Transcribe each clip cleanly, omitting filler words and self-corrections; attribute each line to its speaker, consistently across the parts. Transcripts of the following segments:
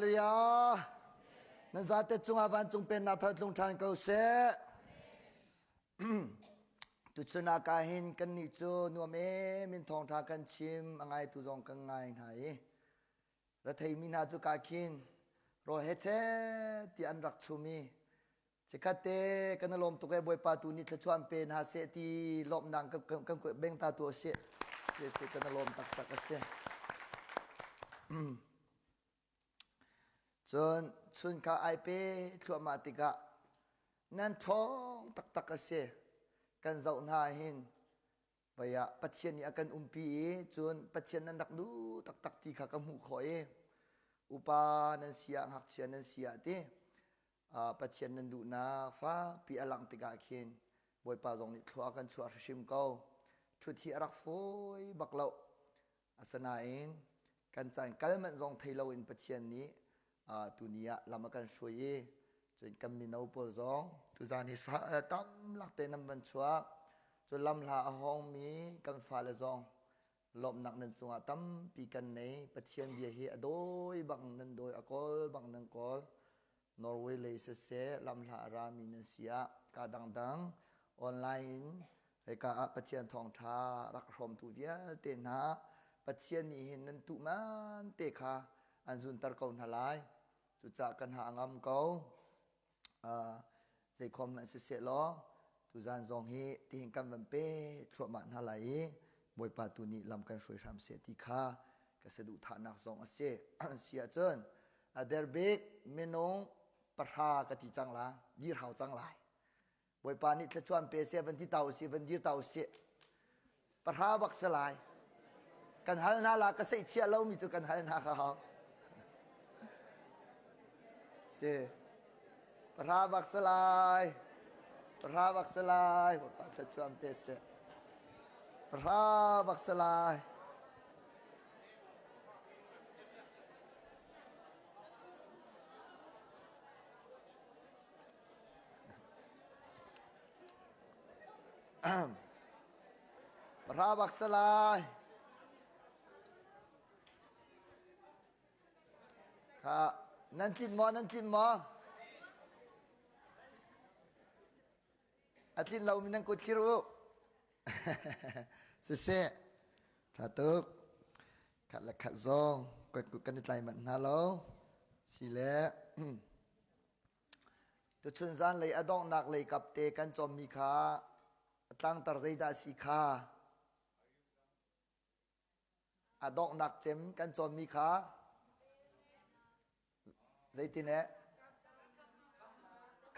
Speaker 1: Hallelujah. Nan zate cungah vancung pennak thar tlung ṭhan ko seh. Tuchun ah ka hin kannih cu nuam em in thawngṭha kan chim a ngaitu zong kan ngai hna i retheimi hna cu ka khin rawl he chet ti an rak chum i Chikkhat te kan i lawm tuk ee Bawipa tu nih thluachuah pe hna seh ti lawmhnak kan kan beng ta tu a si. Si si kan i lawm taktak a si. Cun chun kha ai pe thluahmah tikah nan ṭhawng taktak a si. Kan zoh hna hin Pei ah Pathian nih a kan umpi i cun Pathian nan rak duh taktak ti kha ka hmuh khawh i upa nan si ah ngakchia nan si ah ti Pathian nan duhnak fakpi a langh tikah khin Bawipa zong nih thlua a kan chuah hrimhrim ko. Ṭhut hi a rak fawi bak lo. Asinain kan caan kal manh zong thei loin Pathian nih tuni ah lam a kan hruai i cun kan mino pawl zong tuzaan hi tam lak te nan van chuak. Cun lamhla a hawngmi kan fale zong lawmhnak nan cungah tampi kan nei. Pathian bia hi a dawi bang nan dawi, a kawl bang nan kawl. Norway lei siseh lamhla a rami nan si ah ka dangdang online in hika ah Pathian thawngṭha rak hrawmtu vialte hna Pathian nih hin nan tuh man te kha an zunter ko hna lai. Cucaah kan ha a ngam ko. Zeikhom hmanh siseh law tuzan zong hi tihin kan van pe thluahmah hna lai i Bawipa tu nih lam kan hruai hram seh ti kha ka saduhthahnak zong a si. Si ahcun a derbik minung pahra ka ti cang la, dir hau cang lai. Bawipa nih thluachuah pe seh van ti ta usih van dir ta usih pahra bak si lai kan hal hna la ka seih chiah lomi cu kan hal hna kha hau si pahra bak si lai pahra bak si lai Bawipa thluachuah pe seh pahra bak si lai Ra bak si lai. Kha nan tlin maw nan tlin maw? A tlin lomi nan kut thlir u. Siseh, ṭha tuk. Khat le khat zong kan i tlai manh hna lo. Si le Tuchun zanlei a donghnak lei kap te kan cawmmi kha a tlangtar zeidah a si kha a donghnak cem kan cawnmi kha zeitin eh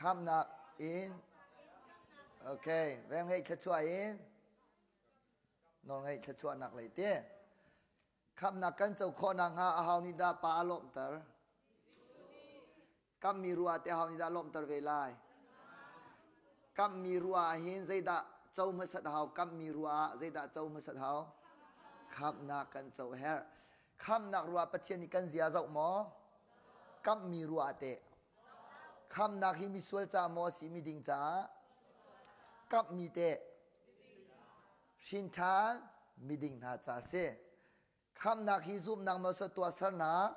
Speaker 1: khamnak in okay velngeih thluachuah in nawlngeih thluachuahnak lei te khamnak kan co khawh nakhnga a hau nih dah pa a lawmhter Kammi ruah te hau nih dah lawmhter ve lai? Kammi ruah ah hin zeidah co hmasat hau? Kammi ruah ah zeidah co hmasat hau? Khamnak kan co herh. Khamnak ruah Pathian nih kan zia zoh maw? Kammi ruah teh. Khamnak hi misual ca maw si miding caah? Kammi teh. Hrin ṭhan miding hna ca si. Khamnak hi zumhnak maw tuahsernak?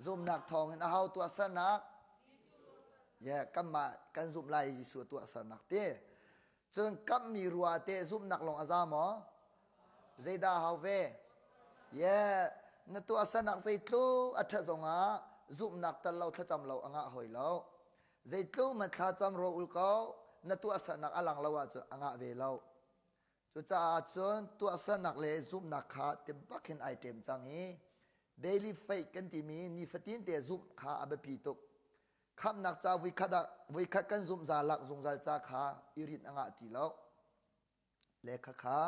Speaker 1: Zumhnak thawngin aho tuahsernak? Yeah, kanmah kan zumh lai i Jesuh a tuahsernak ti. Cun kamhmi rua te zumhnak lawng a za maw? Zeidah hau ve? Yeah, na tuahsernak zeitluk a ṭhat zongah zumhnak tel lo thlacam lo a ngah hoi lo. Zeitluk man thlacam ro ul ko, na tuahsernak a lang lo ahcun a ngah ve lo. Cucaah cun tuahsernak le zumhnak kha tibak hin ai ṭem cang i daily faith kan timi nifatin te zumh kha a biapi tuk. Khamhnak ca voikhat ah voikhat kan zumh zalak zungzal ca kha i rinh a ngah ti lo. Le khakha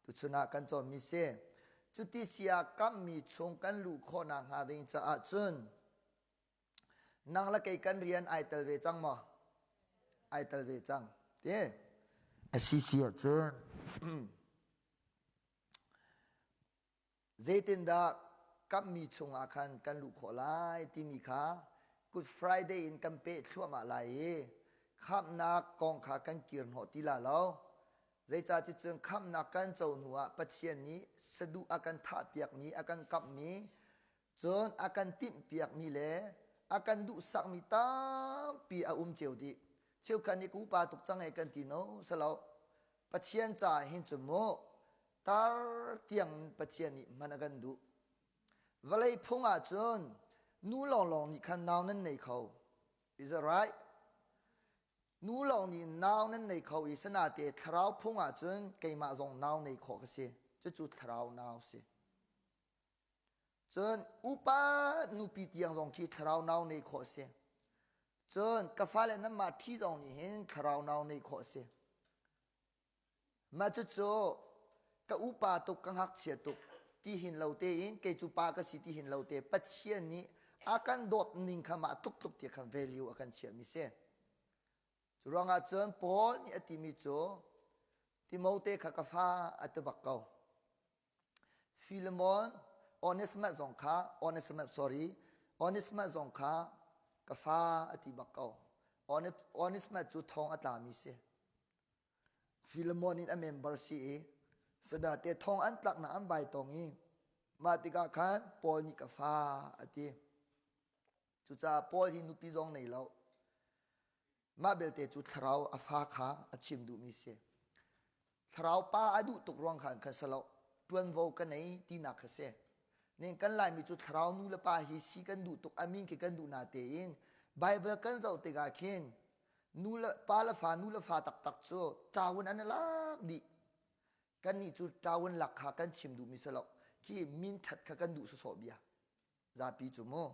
Speaker 1: tuchun ah kan cawnmi si. Cuti si ah kammi chung kan luh khawhnak hnga ding caah cun Nang le kei kan rian ai tel ve cang maw? Ai tel ve cang. Ti? A si si ahcun zeitindah kammi chungah khan kan luh khawh lai timi kha Good Friday in kan peh thluahmah lai i khamhnak kong kha kan kir hnawh ti la lo. Zeicahticun khamhnak kan co hnuah Pathian nih saduh a kan thahpiakmi, a kan kamhmi. Cun a kan timhpiakmi le a kan duhsakmi tampi a um cio dih. Cheukhat nih ka upa tuk cang e kan ti no salo. Pathian caah hin cun mu tar tiang Pathian nih hman a kan duh. Vawlei phung ah cun nu lawnglawng nih khan nau nan nei kho. Is it right? Nu lawng nih nau nan nei kho i sanate thlarau phung ah cun keimah zong nau nei khawh ka si. Cucu thlarau nau si. Cun upa nupi tiang zong khi thlarau nau nei khawh si. Cun ka fale nanmah ṭhi zong nih hin thlarau nau nei khawh si. Mah cucu ka upa tuk ka ngakchia tuk ti hin lo tein kei cu pa ka si ti hin lo te Pathian nih a kan dawt ning kha mah tluk tluk ti khan value a kan chiahmi si. Cu ruangah cun Paul nih a timi cu Timote kha ka fa a ti bak ko. Philemon Onesimus zong kha Onesimus sorry Onesimus zong kha ka fa a ti bak ko. Onesimus cu thong a tlami si. Philemon in a member si i sadate thong an tlaknak an vai tong i mah tikah khan Paul nih ka fa a ti. Cucaah Paul hi nupi zong nei lo. Mah belte cu thlarau a fa kha a chim duhmi si. Thlarau pa a duh tuk ruang khan khan salo ṭuanvo ka nei tinak kha si. Ning kan Laimi cu thlarau nu le pa hi si kan duh tuk amin khi kan duh na tein Bible kan zoh tikah khin nu le pa le fa nu le fa taktak cu ṭawun an i lak dih. Kannih cu ṭawun lak kha kan chim duhmi si lo. Khi min ṭhat kha kan duh sawsawh bia. Zapi cu mu.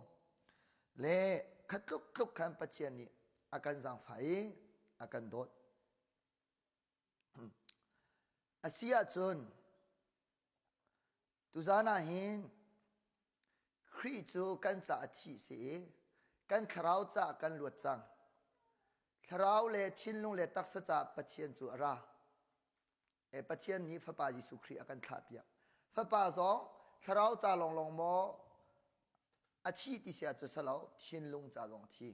Speaker 1: Le kha tluk tluk khan Pathian nih a kan zaangfah i a kan dawt. A si ahcun tuzan ah hin Khrih cu kan caah a thih si i kan thlarau caah kan luat cang. Thlarau le thinlung le taksa caah Pathian cu a ra. E, Pathian nih Fapa Jesuh Khrih a kan thlahpiak. Fapa zong thlarau ca lawnglawng maw a thi ti si ahcun salo thinlung ca zong a thi.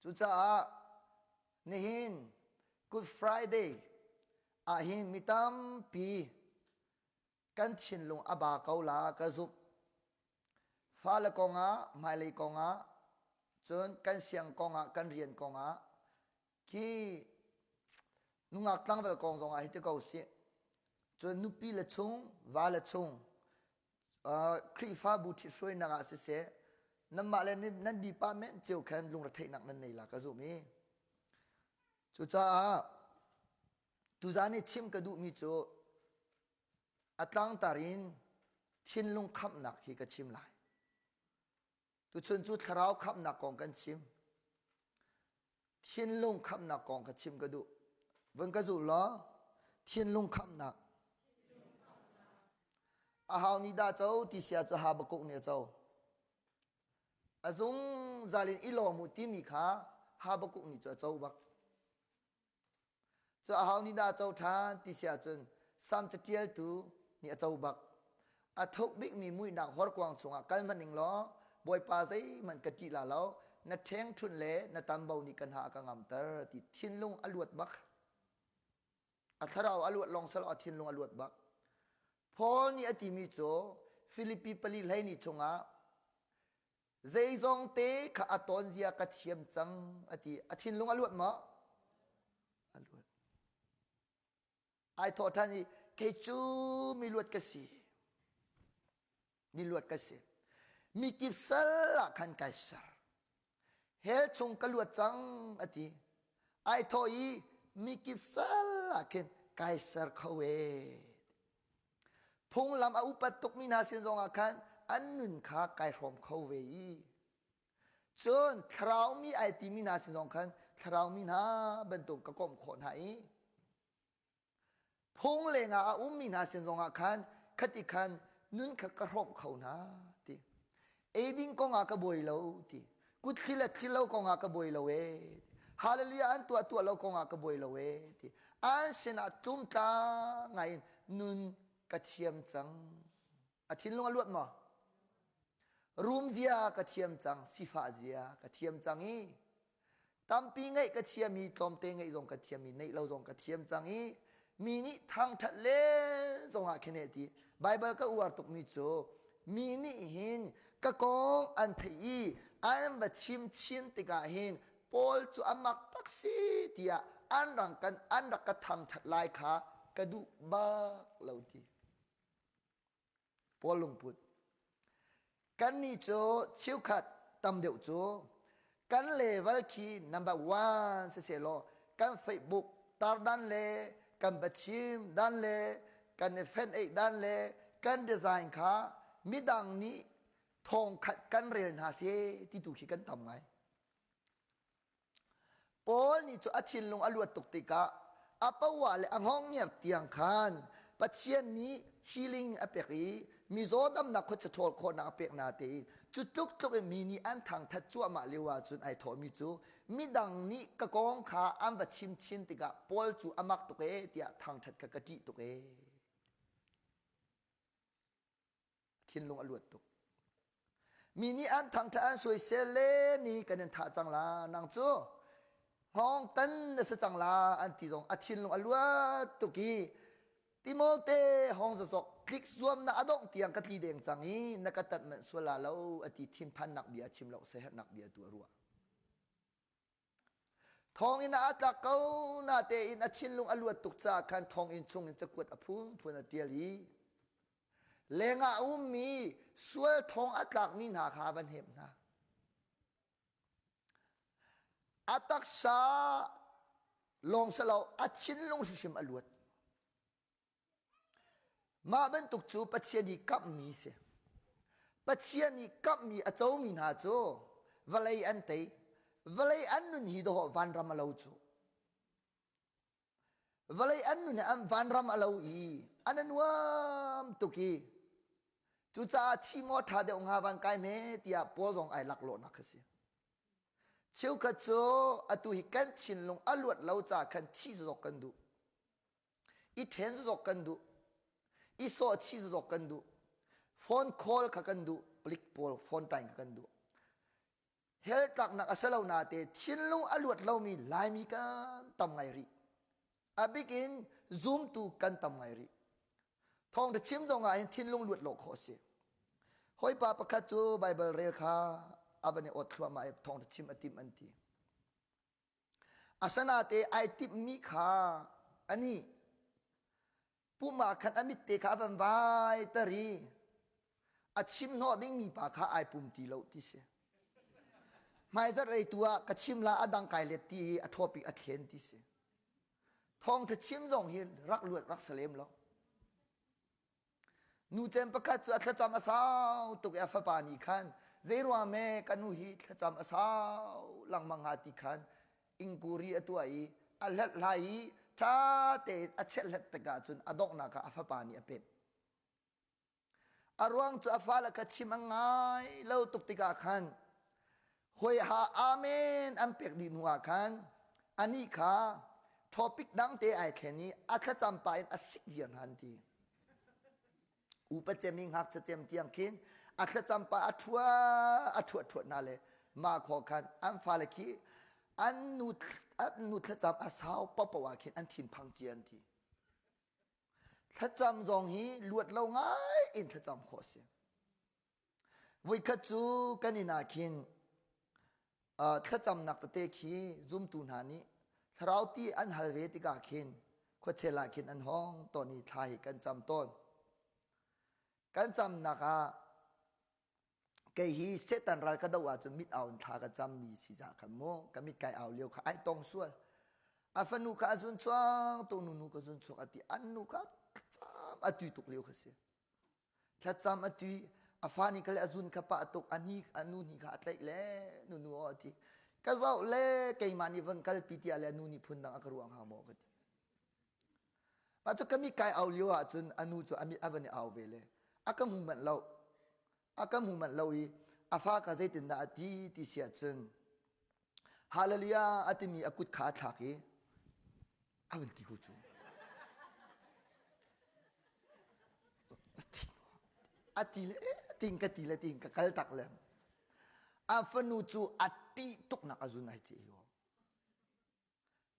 Speaker 1: Cucaah nihin Good Friday ahhin mi tampi kan thinlung a ba ko la ka zumh. Fale kongah, hmailei kongah, cun kan siang kongah, kan rian kongah khi nungak tlangval kong zongah hi ti ko sih. Cun nupi le chung, va le chung, Khrihfabu ṭhithruainak ah siseh, nanmah le nan department cio khan lungretheihnak nan nei la ka zumh i cucaah tuzaan i chim ka duhmi cu a tlangtar in thinlung khamhnak hi ka chim lai. Tuchun cu thlarau khamhnak kong kan chim. Thinlung khamhnak kong ka chim ka duh. Vun ka zulh law thinlung khamhnak. A hau ni dah co ti sia cu Habakkuk nih a co. A zungzal in i lawm u timi kha Habakkuk nih cu a co bak. Cu aho nih dah a co ṭhan ti si ahcun Salm caṭialtu nih a co bak. A thuk bikmi muihnak horkuang chungah kal hmanh ning law Bawipa zeihmanh ka ṭih la lo, na ṭhengṭhunh le na tambo nih kan ha a ka ngamter ti thinlung a luat bak. A thlarau a luat lawng silo a thinlung a luat bak. Paul nih a timi cu Filipi pali hleini chungah Zeizong te kha a tawn zia ka thiam cang a ti. A thinlung a luat maw? A luat. Ai thawh ṭhan i kei cu mi luat ka si. Mi luat ka si. Mi kip sal ah khan kai ser. Hell chung ka luat cang a ti. Ai thawh i mi kip sal ah khin kai ser kho e. Phunglam a upat tukmi hna sin zongah khan an nun kha kai hrawm kho ve i cun thlaraumi ai timi hna sin zong khan thlaraumi hna bantuk ka komh khawh hna i phung lengah a ummi hna sin zongah khan khati khan nun kha ka hrawmh kho hna ti eiding kongah ka buai lo ti kut thli le thli lo kongah ka buai lo e hallelujah an tuah tuah lo kongah ka buai lo e ti an sinah tlumtla ngai in nun ka thiam cang a thinlung a luat maw rum zia ka thiam cang sifah zia ka thiam cang i Tampi ngeih ka thiam i tlawmte ngeih zong ka thiam i neih lo zong ka thiam cang i mi nih thangṭhat len zongah khin ti Baibal ka uar tukmi cu Mi nih hin ka kong an theih i an va chim chin tikah hin Paul cu a mak tak si tiah an rang kan an rak ka thangṭhat lai kha ka duh bak lo ti. Paul lungput. Kannih cu cheukhat tam deuh cu kan level khi number one siseh law kan Facebook tar dan le kan biachim dan le kan i fenh eih dan le kan design kha midang nih thawngkhat kan rel hna seh ti tu khi kan tam ngai. Paul nih cu a thinlung a luat tuk tikah a poah le a hngawng tiang khan Pathian nih healing a pek i mizaw damnak khuacha ṭhawl khawhnak a pek na te i cu tluk tluk in mi nih an thangthat cuahmah lio ahcun ai thawhmi cu midang nih ka kong kha an va chim chin tikah Paul cu a mak tuk ee tiah thangthat kha ka ṭih tuk ee. Thinlung a luat tuk. Mi nih an thangṭhat an soisel le ni kan in thah cang la nang cu hngawng tan na si cang la an ti zong a thinlung a luat tuk i Timote hong zawzok tlik zuam na a dongh tiang ka tli deng cang i na ka tat manh sual la lo a ti thinphannak bia chim lo sehernak bia tu a ruah. Thawnginn ah a tlak ko natein a thinlung a luat tuk caah khan thonginn chungin cakuat a phunphun a ṭial i lengah a ummi sual thong a tlakmi hna kha a van hemh hna. A taksa lawng si lo a thinlung hrimhrim a luat. Mah bantuk cu Pathian i kamhmi si. Pathian i kamhmi a comi hna cu vawlei an tei. Vawlei an nun hi dawh vanram a lo cu. Vawlei an nun hi an vanram a lo i an a nuam tuk i cucaah thi maw ṭha deuh hnga van kai hme tiah Paul zong ai laklawhnak kha si. Cheukhat cu atu hi kan thinlung a luat lo caah khan thi zawk kan duh. I ṭhen zawk kan duh. I sawhchih zawk kan duh. Phone call kha kan duh. Palik pawl phone time kha kan duh. Hell tlaknak a si lo nate thinlung a luat lomi Laimi kan tam ngai rih. A bik in zumtu kan tam ngai rih. Thawngṭha chim zong ah hin thinlung luat lo khawh a si. Hawipa pakhat cu Baibal rel kha a van i awt thluahmah i thawngṭha chim a timh an ti. Asanate ai timhmi kha anih pum ah khan a mitte kha a van vai ter i a chim hnawh dingmi pa kha ai pum ti lo ti si. Hmaizarh lei tu ah ka chim la a dang kai let ti i a topic a thlen ti si. Thawngtha chim zong hi rak luat rak salem lo. Nucem pakhat cu a thlacam a sau tuk i a fapa nih khan zeiruang me ka nu hi thlacam a sau lengmang hnga ti khan ingkuri a tuah i a hlathlai i ṭha tein a chelhlet tikah cun a donghnak ah a fapa nih a pemh. A ruang cu a fale kha chim a ngai lo tuk tikah khan Hawiha amen an pek dih hnu ah khan anih kha topic dang te ai thlen i a thlacam pah in a sik viar hna an ti. Upa cem i ngakchia cem tiang khin a thlacam pah a ṭhua a ṭhuat ṭhuat hna le mah khawh khan an fale khi an nu an nu thlacam a sau paohpaoh ah khin an thinphang cia an ti. Thlacam zong hi luat lo ngai in thlacam khawh a si. Voikhat cu kan inn ah khin thlacamnak tete khi zumtu hna nih thlarau ti an hal ve tikah khin khuachel ah khin an hong tawn i thla hi kan cam tawn. Kan camnak ah kei hi Satan ral ka doh ahcun mit au in thla ka cammi si za khan mu ka mit kai au lio kha ai tong sual. A fanu kha a zun chuang tu nu nu ka zun chuak a ti an nu kha thlacam a tui tuk lio kha si. Thlacam a tui a fa nih kha le a zun kha pah tuk a ni a nu nih kha a tlaih le nu nu aw a ti ka zoh le keimah nih van kalpi tiah le nu nih phun dang a ka ruah hnga maw ka ti mah cu ka mit kai au lio ahcun a nu cu a mit a van i au ve le a ka hmu manh lo a ka hmu manh lo i a fa kha zeitindah a ti ti si ahcun hallelujah a timi a kut kha a thlak i a van ti ko cu A ti le ting ka ti le ting ka kal tak le a fanu cu a ṭih tuknak a zun ai ce yo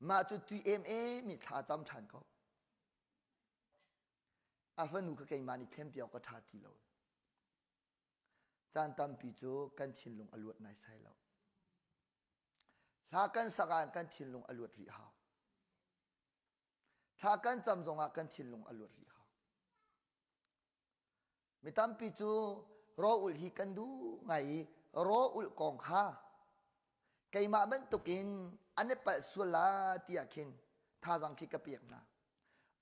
Speaker 1: mah cu tui em em mi thla cam ṭhan ko a fanu ka keimah nih thlen piak ka ṭha ti lo. Caan tampi cu kan thinlung a luat naisai lo. Hla kan sak ah kan thinlung a luat rih hau. Thla kan cam zongah kan thinlung a luat rih hau. Mi tampi cu raw-ulh hi kan duh ngai i raw-ulh kong kha keimah bantukin an i palh sual la tiah khin thazaang khi ka pek hna.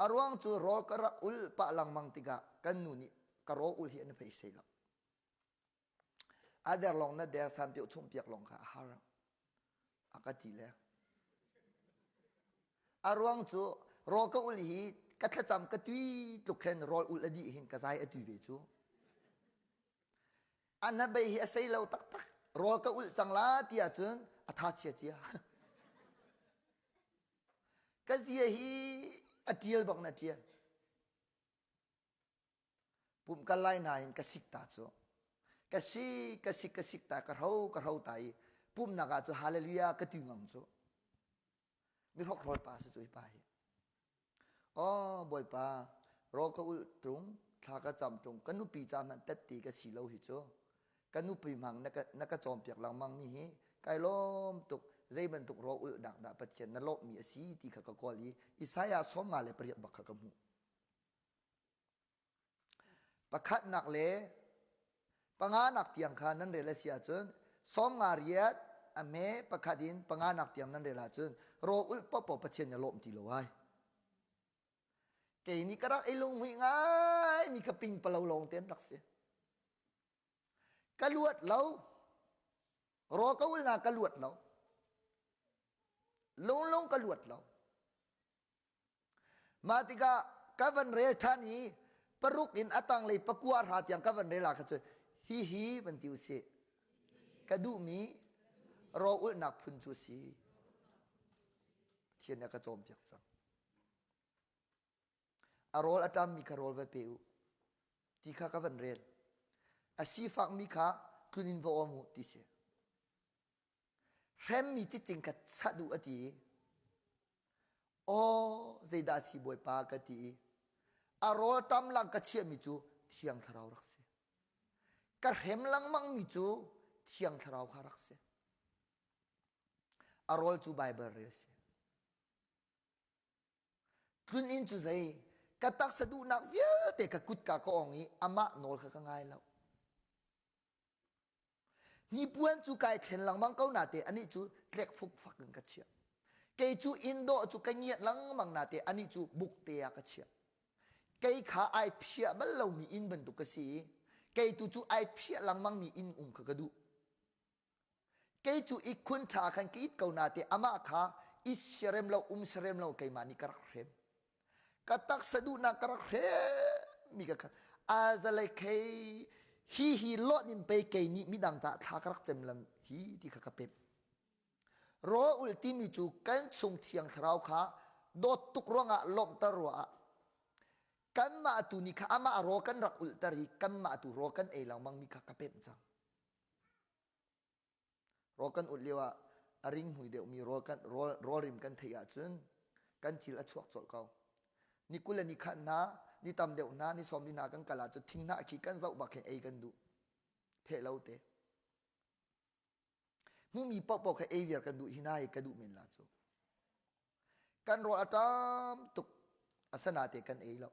Speaker 1: A ruang cu rawl ka rak ulh pah lengmang tikah kan nu nih ka raw ulh hi an i phei lo. A der lawng na der sanpioh chung piak lawng kha a har a ka ti le. A ruang cu rawl ka ul hi ka thlacam ka tui tluk khin rawl ul a dih hin ka zai a tui ve cu. A hnabei hi a sei lo taktak. Rawl ka ulh cang la ti ahcun a tha chia cia. Ka zia hi a ṭial bak na ṭial. Pumh kal lai hna hin ka sik ta cu. Ka sik, ka sik, ka sik ta, ka hro, ka hro ta i pumhnak ah cu hallelujah ka ti ngam cu. Mi hrokhrawl pa si cu hi pa hi. Oh Bawipa, ro ka ulh tung, thla ka cam tung, ka nupi ca hmanh tette ka si lo hi cu. Ka nupi hmang na ka, na ka cawnpiak lengmang mi hi kai lawm tuk. Zei bantuk ro ulh dak dah Pathian na lawmhmi a si ti kha ka kawl i Isaiah 58 bak kha ka hmuh. Pakhatnak le panganak tiang kha nan rel a si ahcun sawmnga riat a hme pakhat in panganak tiang nan rel ahcun rawl ulh paohpaoh Pathian nih a lawmh ti lo ai. Kei nih ka rak i lunghmuih ngai mi kha pingpalo lawng te an rak si. Ka luat lo. Rawl ka ulh na ka luat lo. Lunglung ka luat lo. Mah tikah ka van rel ṭhan i paruk in a tanglei pakua hra tiang ka van rel ah kha cun hihi van ti usih. Ka duhmi rawl ulhnak phun cu a si. Pathian nih a ka cawnpiak cang. A rawl a ṭammi kha rawl va pe u ti kha ka van rel. A sifakmi kha tlun in va awm u ti si. Hremmi cicing kha sat u a ti i Aw zeidah si Bawipa ka ti i a rawl tam lang ka chiahmi cu Thiang Thlarau rak si. Ka hrem lengmangmi cu Thiang Thlarau kha rak si. A rawl cu Baibal rel si. Tlun inn cu zei ka taksa duhnak vialte ka kutka ka ong i amah nawl kha ka ngai lo. Hnipuan cu kai thlen lengmang ko nate anih cu tlek fukfak in ka chiah. Kei cu inn dawh cu ka ngiat lengmang nate anih cu bukte ah ka chiah. Kei kha ai phiah bal lomi inn bantuk ka si i kei tu cu ai phiah lengmangmi inn um kha ka duh. Kei cu ihkhun ṭha khan ka it ko nate amah kha i siarem lo um siarem lo keimah nih ka rak hrem. Ka taksa duhnak ka rak hrem mi ka khan azalei khei hi hi lawt in pei kei nih midang caah thla ka rak cem lam hi ti kha ka pem. Rawl ul timi cu kan chung thiang thlarau kha dawt tuk ruangah lawmhter ruangah kanmah tu nih kha amah rawl kan rak ulhter i kanmah tu rawl kan ei lengmang mi kha ka pemh cang. Rawl kan ulh lio ah a ringhmui deuhmi rawl kan rawl rawlrim kan theih ahcun kan cil a chuak colh ko. Ni 20 le ni khat hna, ni tam deuh hna, ni sawm li hna kan kal ahcun thinghnah khi kan zoh bak hin ei kan duh. Pheh lo te. Hmumi paohpaoh kha ei viar kan duh hi na hi ka duh men la cu. Kan rawl a ṭam tuk asana te kan ei lo.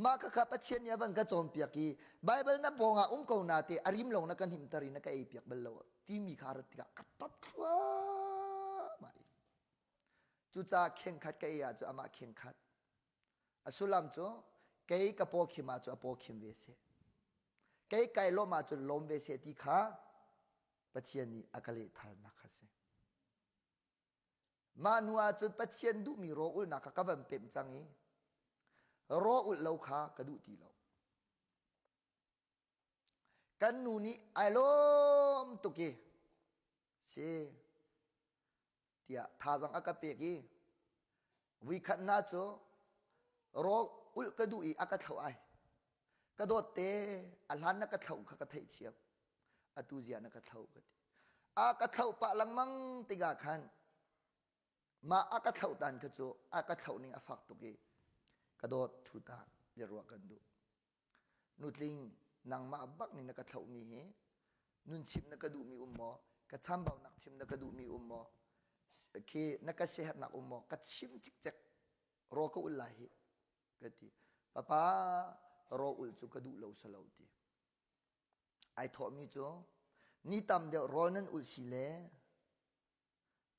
Speaker 1: Mah khakha Pathian nih a van ka cawnpiak i Baibal na pawng ah um ko na te a rim lawng na kan himter i na ka ei piak bal lo timi kha rat tikah ka ṭap thluahmah i cucaah khengkhat ka ei ah cu amah khengkhat a sullam cu kei ka paw khim ah cu a paw khim ve seh kei kai lawm ah cun lawm ve seh ti kha Pathian nih a ka lehthalnak kha si. Mah hnu ahcun Pathian duhmi raw-ulhnak kha ka van pemh cang i raw-ulh lo kha ka duh ti lo. Kan nu nih ai lawm tuk i si tiah thazang a ka pek i vuikhat hna cu raw ulh ka duh i a ka thloh ai. Ka dawt te a hlan na ka thloh kha ka theih thiam. Atu zia na ka thloh ka ti. A ka thloh pah lengmang tikah khan mah a ka thloh tan kha cu a ka thloh ning a fak tuk i ka dawt thu ta bia ruah kan duh. Nutling. Nangmah bak nih na ka thlohmi hi nun chimh na ka duhmi um maw? Ka chambaunak chim na ka duhmi um maw? Khi na ka siaherhnak um maw? Ka chim cikcek raw ka ul lai hi ka ti. Papa raw ul cu ka duh lo salo ti. Ai thawhmi cu ni tam deuh rawl nan ulh si le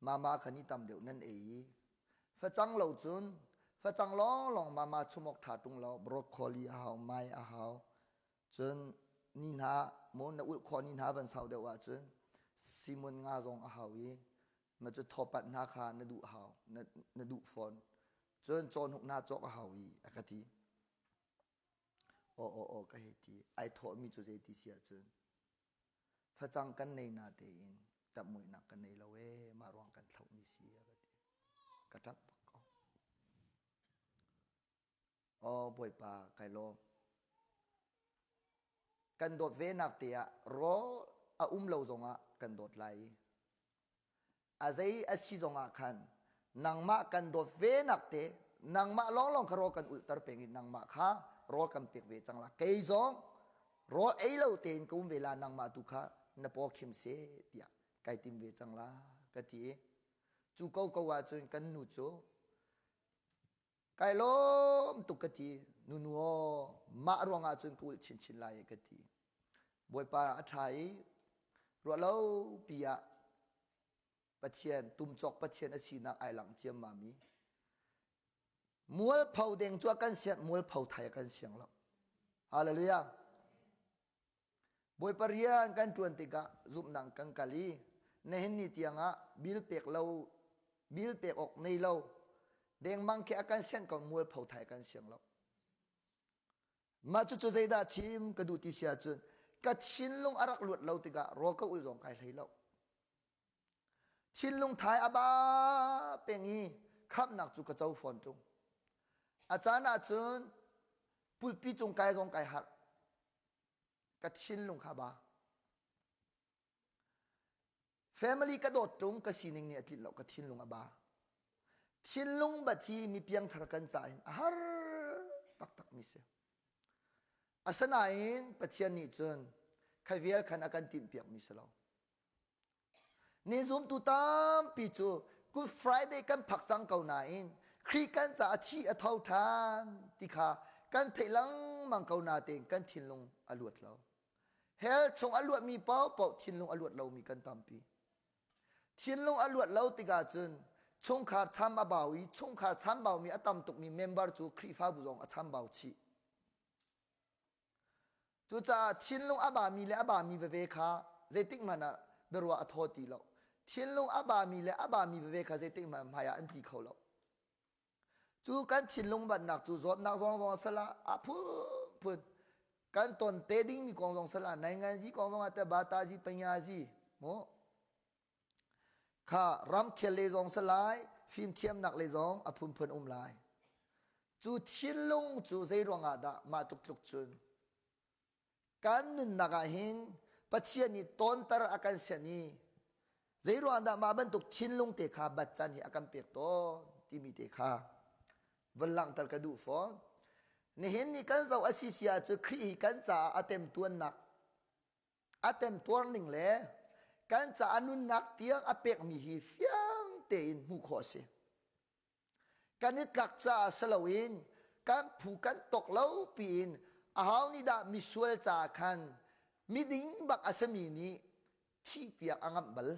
Speaker 1: mama kha ni tam deuh nan ei i facang lo cun facang lawnglawng mama chum awk ṭha ṭung lo broccoli a hau mai a hau cun ni hna maw na ulh khawh ni hna van sau deuh ahcun simun nga zong a hau i ma cu thawpat hna kha na duh hau na, na duh fawn cun cawhnuk hna cawk a hau i a ka ti Aw aw aw ka hei ti. Ai thawhmi cu zeiti si ahcun facang kan nei na tein ṭapmuihnak kan nei lo ee mah ruang kan thlauhmi si a ka ti. Ka ṭap bak ko. Aw Bawipa kai lawm. Kan dawt ve nak te ah rawl a um lo zongah kan dawt lai i a zei a si zongah khan nangmah kan dawt ve nak te nangmah lawnglawng kha rawl kan ulhter peng i nangmah kha rawl kan pek ve cang la kei zong rawl ei lo tein ka um ve la nangmah tu kha na paw khim se tiah kai tim ve cang la ka ti i cu ko ko ahcun kan nu cu kai lawm tuk ka ti nunu aw mah ruangah cun ka ulh chinchin lai ka ti bawipa a ṭha i ruah lo pi ah Pathian tumcawk Pathian a sinak ai lang ciammam i mualpho deng cu a kan siang mualpho thai a kan siang lo hallelujah Bawipa rian kan ṭuan tikah zumhnak kan kal i nihin ni tiangah bil pek lo bil pek awk nei lo dengmang khi a kan sianh ko mualpho thai kan siang lo. Mah cucu zeidah chim ka duh ti si ahcun ka thinlung a rak luat lo tikah rawl ka ul zong kai hlei lo. Thinlung thai a ba peng i khamhnak cu ka co fawn ṭung. A caan ahcun pulpi cung kai zong kai harh. Ka thinlung kha ba. Family ka dawt ṭung ka sining nih a tlinh lo ka thinlung a ba. Thinlung bat hi mi piangthar kan ca in a har taktak mi si. Asinain Pathian nih cun khai vial khan a kan timhpiak mi si lo. Ni zumtu tampi cu Good Friday kan phak cang ko nain Khrih kan caah thi a tho ṭhan ti kha kan theih lengmang ko natein kan thinlung a luat lo. Hell chung a luatmi paohpaoh thinlung a luat lomi kan tampi. Thinlung a luat lo tikah cun chungkhar cham a bau i chungkhar chambaumi a tam tukmi member cu Khrihfabu zong a chambau chih. Cucaah thinlung a bami le a bami veve kha zeitik hmanh ah biaruah a thaw ti lo. Thinlung a bami le a bami veve kha zeitik hmanh hmai ah an ti kho lo. Cu kan thinlung bannak cu zawtnak zong zong sala a phunphun kan ton te dingmi kong zong sala nainganzi kong zong ah te batazi panyazi mu kha ramkhel le zong salai fimthiamnak le zong a phunphun um lai. Cu thinlung cu zei ruangah dah mah tluk tluk cun kan nunnak ah hin Pathian nih tawnter a kan sian i zei ruangah dah mah bantuk thinlung te kha bat caan hi a kan pek tawn timi te kha van langhter ka duh fawn. Nihin ni kan zoh a si si ahcun Khrih hi kan caah a temtuannak a temtuar ning le kan caah nunnak tiang a pekmi hi fiang tein hmuh khawh a si. Kan i tlak caah si loin kan phu kan tok lo piin aho nih dah misual caah khan miding bak a simi nih thihpiak a ngamh bal.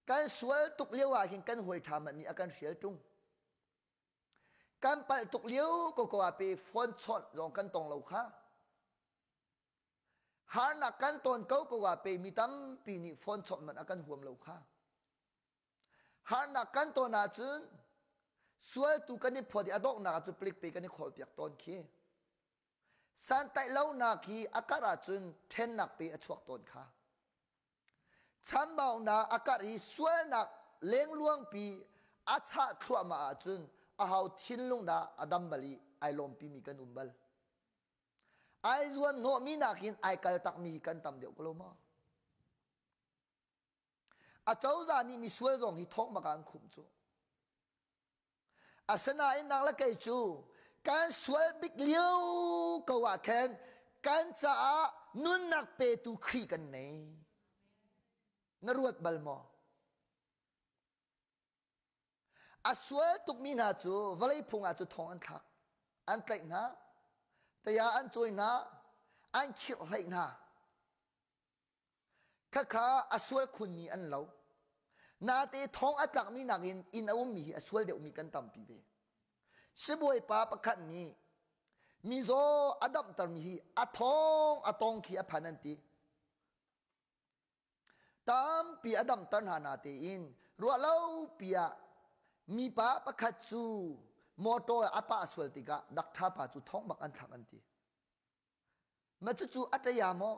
Speaker 1: Kan sual tuk lio ah hin kan hawi ṭha hmanh nih a kan hrial ṭung. Kan palh tuk lio koko ah pe phone chawnh zong kan tong lo kha. Harnak kan tawn ko ko ah pe mi tampi nih phone chawnh hmanh a kan huam lo kha. Harnak kan ton ahcun sualtu kan i phawt i a donghnak ah cun palik pe kan i khawlpiak tawn khi. Santaih lonak hi a karh ahcun ṭhennak pe a chuak tawn kha. Chambaunak a karh i sualnak lengluangpi a chah thluahmah ahcun aho thinlung dah a dam bal i ai lawmpimi kan um bal. Ai zuan hnawhmi nakin ai kaltakmi hi kan tam deuh ko lo maw? Acozah nih misual zong hi thawng bak ah an khumh cu. Asinain nang le kei cu Kan sual bik lio ko ah khan kan caah nunnak petu Khrih kan nei. Na ruat bal maw? A sual tukmi hna cu vawlei phung ah cu thong an thlak. An tlaih hna, taya an cawi hna, an khirhhlaih hna. Khakha a sual khunmi an lo. Nate thong a tlakmi nakin inn a ummi hi a sual deuhmi kan tampi ve. Sibawipa pakhat nih mizaw a damtermi hi a thong a tong khi a phan an ti. Tampi a damter hna natein ruahlopi ah mipa pakhat cu motor a pah sual tikah dakṭha pa cu thong bak an thlak an ti. Mah cucu a ṭaya maw?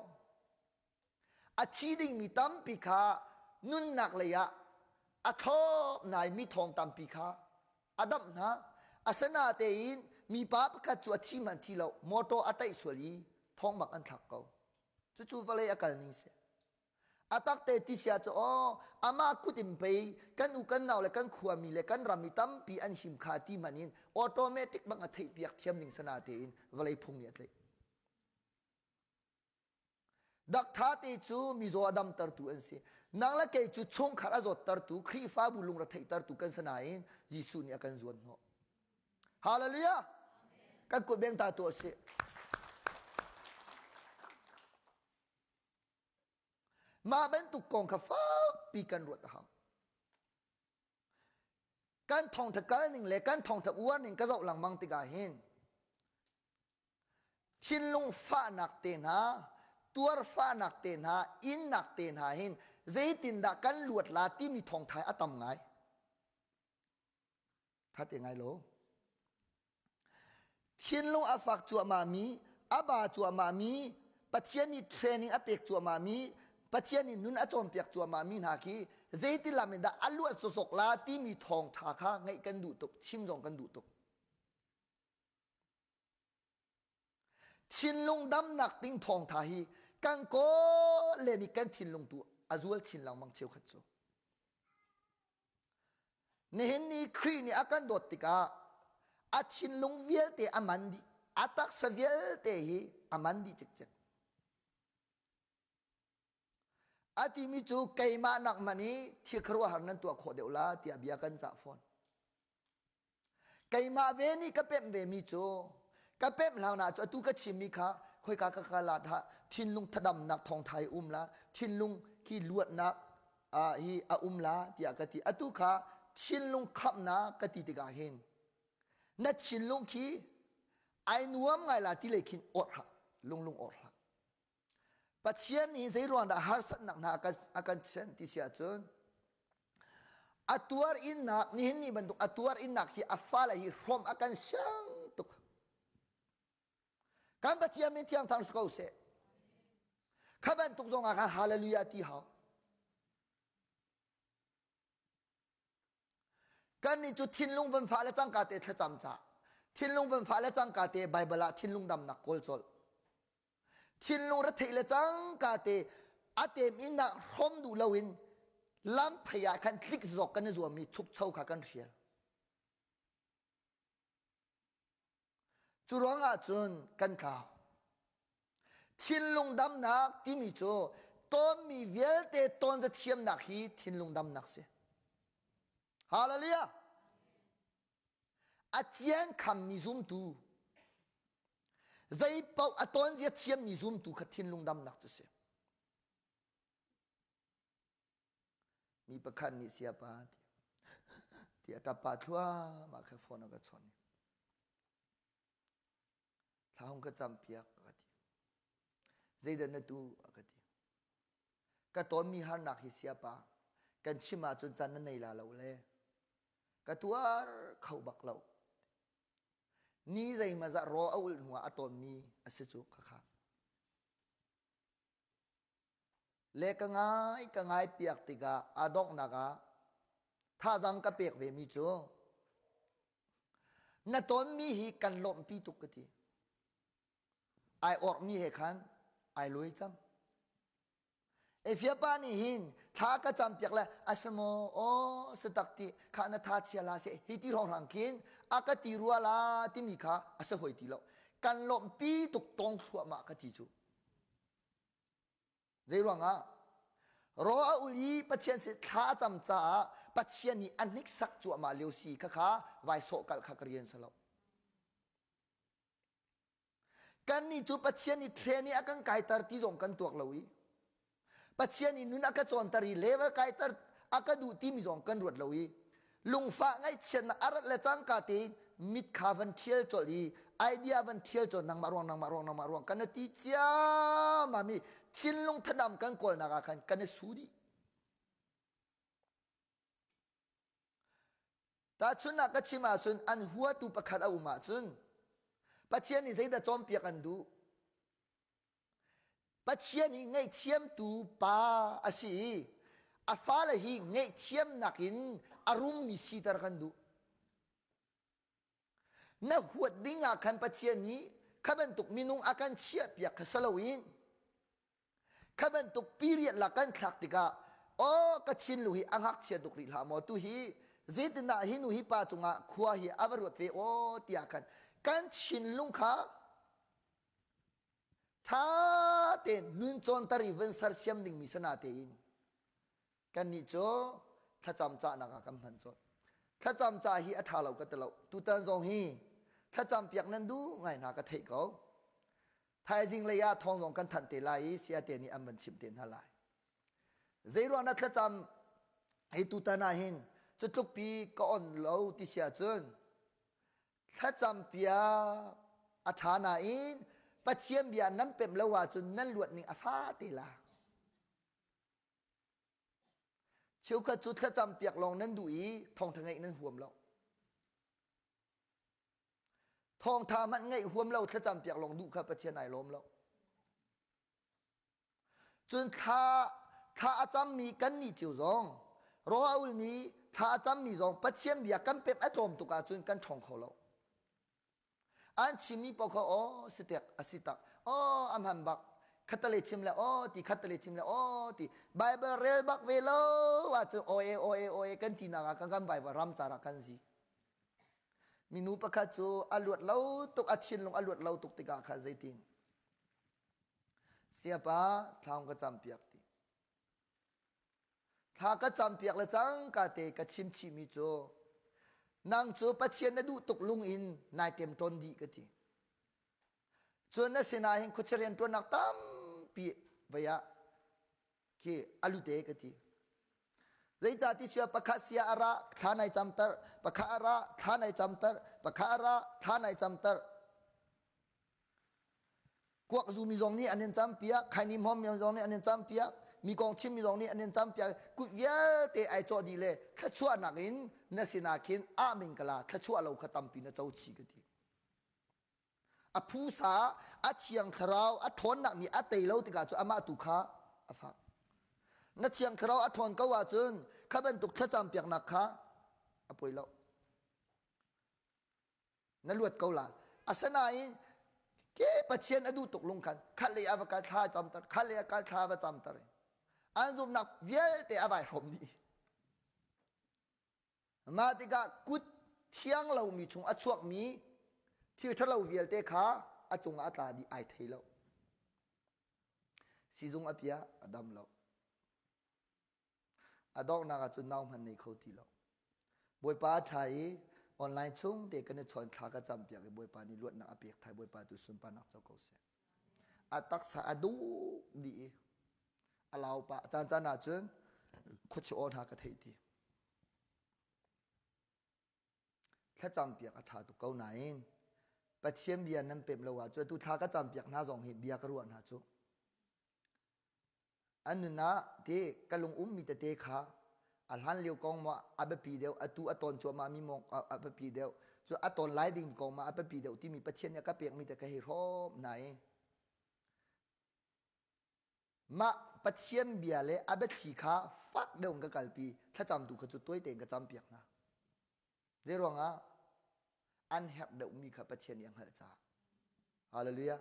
Speaker 1: A thi dingmi tampi kha nunnak lei ah a thlawp nai mi thawng tampi kha a damh hna. Asinatein mipa pakhat cu a thi hmanh thi lo, motor a ṭaih sual i thawng bak an thlak ko. Cucu vawlei a kal ning si. A takte ti sia cu aw amah kut in pei kan u kan nau le kan khuami le kan ram i tampi an him kha ti man in automatic bang a theih piak thiam ding sana tein vawlei phung nih a tlaih. Daktha te cu mizaw a damtertu an si. Nang le kei cu chungkhar a zawttertu, Khrihfabu lungre theihtertu kan si nain Jesuh nih a kan zuan hnawh. Hallelujah! Kan kut beng ta tuah sih. Mah bantuk kong kha fakpi kan ruat a hau. Kan thawngtha kal ning le kan thawngtha uar ning ka zoh lengmang tikah hin thinlung fahnak te hna, tuar fahnak te hna, innak te hna hin zeitindah kan luat la timi thawngtha a tam ngai. Tha te ngai lo. Thinlung a fak cuahmahmi, a ba cuahmahmi, Pathian nih training a pek cuahmahmi, Pathian nih nun a cawnpiak cuahmahmi hna khi zeiti lam in dah a luat sawsawk la timi thawngtha kha ngaih kan duh tuk, chim zong kan duh tuk. Thinlung damnak ding thawngtha hi kan kawl len i kan thinlung tu a zual chin lengmang cheukhat cu. Nihin ni Khrih nih a kan dawt tikah a thinlung vialte a man dih, a taksa vialte hi a man dih cikcek. A timi cu keimah nak man i thil khuaruahhar nan tuah khawh deuh la tiah bia kan cah fawn. Keimah ve nih ka pemh ve mi cu ka pemh hlang na cu atu ka chimmi kha khoika ka ka la dah thinlung thadamnak thawngtha i um la thinlung khi luatnak hi a um la tiah ka ti atu kha thinlung khamhnak ka ti tikah hin na thinlung khi ai nuam ngai la ti lei khin orh hlah lunglung orh hlah Pathian nih zei ruang dah harsatnak hna a kan sian ti si ahcun a tuar innak nihin ni bantuk a tuar innak hi a fale hi hrawm a kan siang tuk kan Pathian min thiang thang si ko seh kha bantuk zong ah khan hallelujah ti hau Kannih cu thinlung van fah le cangka te thlacam ca thinlung van fah le cangka te Bible ah thinlung damnak kawl colh thinlung retheih le cangka te a tem in ah hrom duh loin lam phei ah khan tlik zawk kan i zuammi chukcho kha kan hrial Cu ruangah cun kan tlau. Thinlung damnak timi cu tawnmi vialte tawn za thiamnak hi thinlung damnak si. Hallelujah! A cian khammi zumtu, zei paoh a tawnzia thiammi zumtu kha thinlung damnak cu si. Mi pakhat nih siapa ti a ṭap pah thluahmah kha phone a ka chawnh. Thla hung ka campiak a ka ti. Zeidah na tu a ka ti. Ka tawnmi harnak hi siapa kan chim ahcun caan na nei la lo le ka tuar kho bak lo. Ni zeimazah raw a ulh hnuah a tawnmi a si cu khakha. Le ka ngai ka ngai piak tikah a donghnak ah thazang ka pek ve mi cu na tawnmi hi kan lawmhpi tuk ka ti. Ai orhmi he khan ai lawi cang. Efiapa nih hin thla ka campiak le a si maw aw si tak ti kha na tha chia la seh hi ti hrawnghrang khin a ka ti rua la timi kha a si hoi ti lo. Kan lawmhpi tuk tong thluahmah ka ti cu. Zei ruangah? Ro a ul i Pathian si thla a cam caah Pathian nih a hniksak cuahmah lio si kha kha vai sawh kalh kha ka rian si lo. Kannih cu Pathian nih train i a kan kaiter ti zong kan tuak lo i Pathian nih nun a ka cawnter i level kaiter a ka duh timi zong kan ruat lo i lungfah ngaihchiatnak a rat le cangka tein mit kha van ṭhial colh i idea van ṭhial colh nangmah ruang nangmah ruang nangmah ruang kan ti ciammam i thinlung thadam kan kawlnak ah khan kan i su dih. Tahchunhnak ka chim ahcun an huatu pakhat a um ahcun Pathian nih zeidah cawnpiak an duh? Pathian hi ngaihthiamtu pa a si i a fale hi ngaihthiamnak in a rummi siter kan duh. Na huat ding ah khan Pathian nih kha bantuk minung a kan chiahpiak kha si loin kha bantuk period la kan thlak tikah aw ka thinlung hi a ngakchia tuk rih hlah maw tu hi zeitindah hi nu hi pa cungah khua hi a va ruat ve aw tiah khan kan thinlung kha Ṭha tein nun cawnter i vun sersiam dingmi si natein kannih cu thlacam cahnak ah kan hman colh. Thlacam cah hi a ṭha lo ka ti lo. Tutan zong hi thlacam piak nan duh ngai hna ka theih ko. Thaizing lei ah thawng zong kan thanh te lai i sayate nih an van chimh te hna lai. Zeiruang na thlacam hi tutan ah hin cu tlukpi ka on lo ti si ahcun Thlacam piak a ṭha nain Pathian bia nan pemh lo ahcun nan luat ning a fa te la. Cheukhat cu thlacam piak lawng nan duh i thawngṭha ngeih nan huam lo. Thawngṭha hmanh ngeih huam lo thlacam piak lawng duh kha Pathian ai lawm lo. Cun thla thla a cammi kannih cio zong raw a ulmi thla a cammi zong Pathian bia kan pemh a tlawm tuk ahcun kan ṭhawng kho lo. An chimmi paoh kha aw si tek a si tak aw a hman bak khatale chim le aw ti khatale chim le aw ti Bible rel bak ve lo ahcun aw e aw e aw e kan tinak ah kan kan vaiva ram car ah kan zi. Minu pakhat cu a luat lo tuk a thinlung a luat lo tuk tikah khan zeitin Siapa thla ka campiak ti. Thla ka campiak le cangka te ka chim chihmi cu nang cu Pathian na duh tuk lung in nai ṭemṭawn dih ka ti. Cun na sinah hin khuachia rianṭuannak tampi vei ah khi a lute ka ti. Zeicah ti sia pakhat sia a ra thla nai camter, pakhat a ra thla nai camter, pakhat a ra thla nai camter. Kuak zumi zong nih an in campiak, khaini hmawm mi zong nih an in campiak, mi kong chimmi zong nih an in campiak. Kut vialte ai cawh dih le thluachuahnak in na sinah khin amin kala thluachuah lo kha tampi na co chi ka ti. A phusa a thiang thlarau a ṭhawnnak nih a tei lo tikah cu amah tu kha a fak. Na thiang thlarau a ṭhawn ko ahcun kha bantuk thlacam piaknak kha a poi lo. Na luat ko la. Asinain ke Pathian a duh tuk lung khan khat lei a va kal thla a camter, khat lei a kal thla a va camter. An zumhnak vialte a vai hrawm dih. Mah tikah kut thiang lomi chung a chuakmi thil ṭhalo vialte kha a cungah a tla dih ai thei lo. Sizung a piah a dam lo. A donghnak ah cun nau hmanh nei kho ti lo. Bawipa a ṭha i online chung te kan i chawn thla ka campiak i Bawipa nih luatnak a pek thai Bawipa tu sunparnak co ko seh. A taksa a duk dih i a lau pah caan caan ah cun khuachi aw hna ka theih ti. Thlacam piak a ṭha tuk ko nain Pathian bia nan pemh lo ahcun atu thla ka cam piak hna zong hi bia ka ruah hna cu. An nun ah ti ka lung ummi tete kha a hlan lio kong maw a biapi deuh atu a tawn cuahmah mi maw a biapi deuh cu a tawn lai ding kong ma a biapi deuh timi Pathian nih a ka pekmi te ka hei hrawm hna i Mah Pathian bia le a biathli kha fak deuh in ka kalpi, thlacamtu kha cu tuai tein ka campiak hna. Zeiruangah? An herh deuhmi kha Pathian nih a hngalh caah. Hallelujah.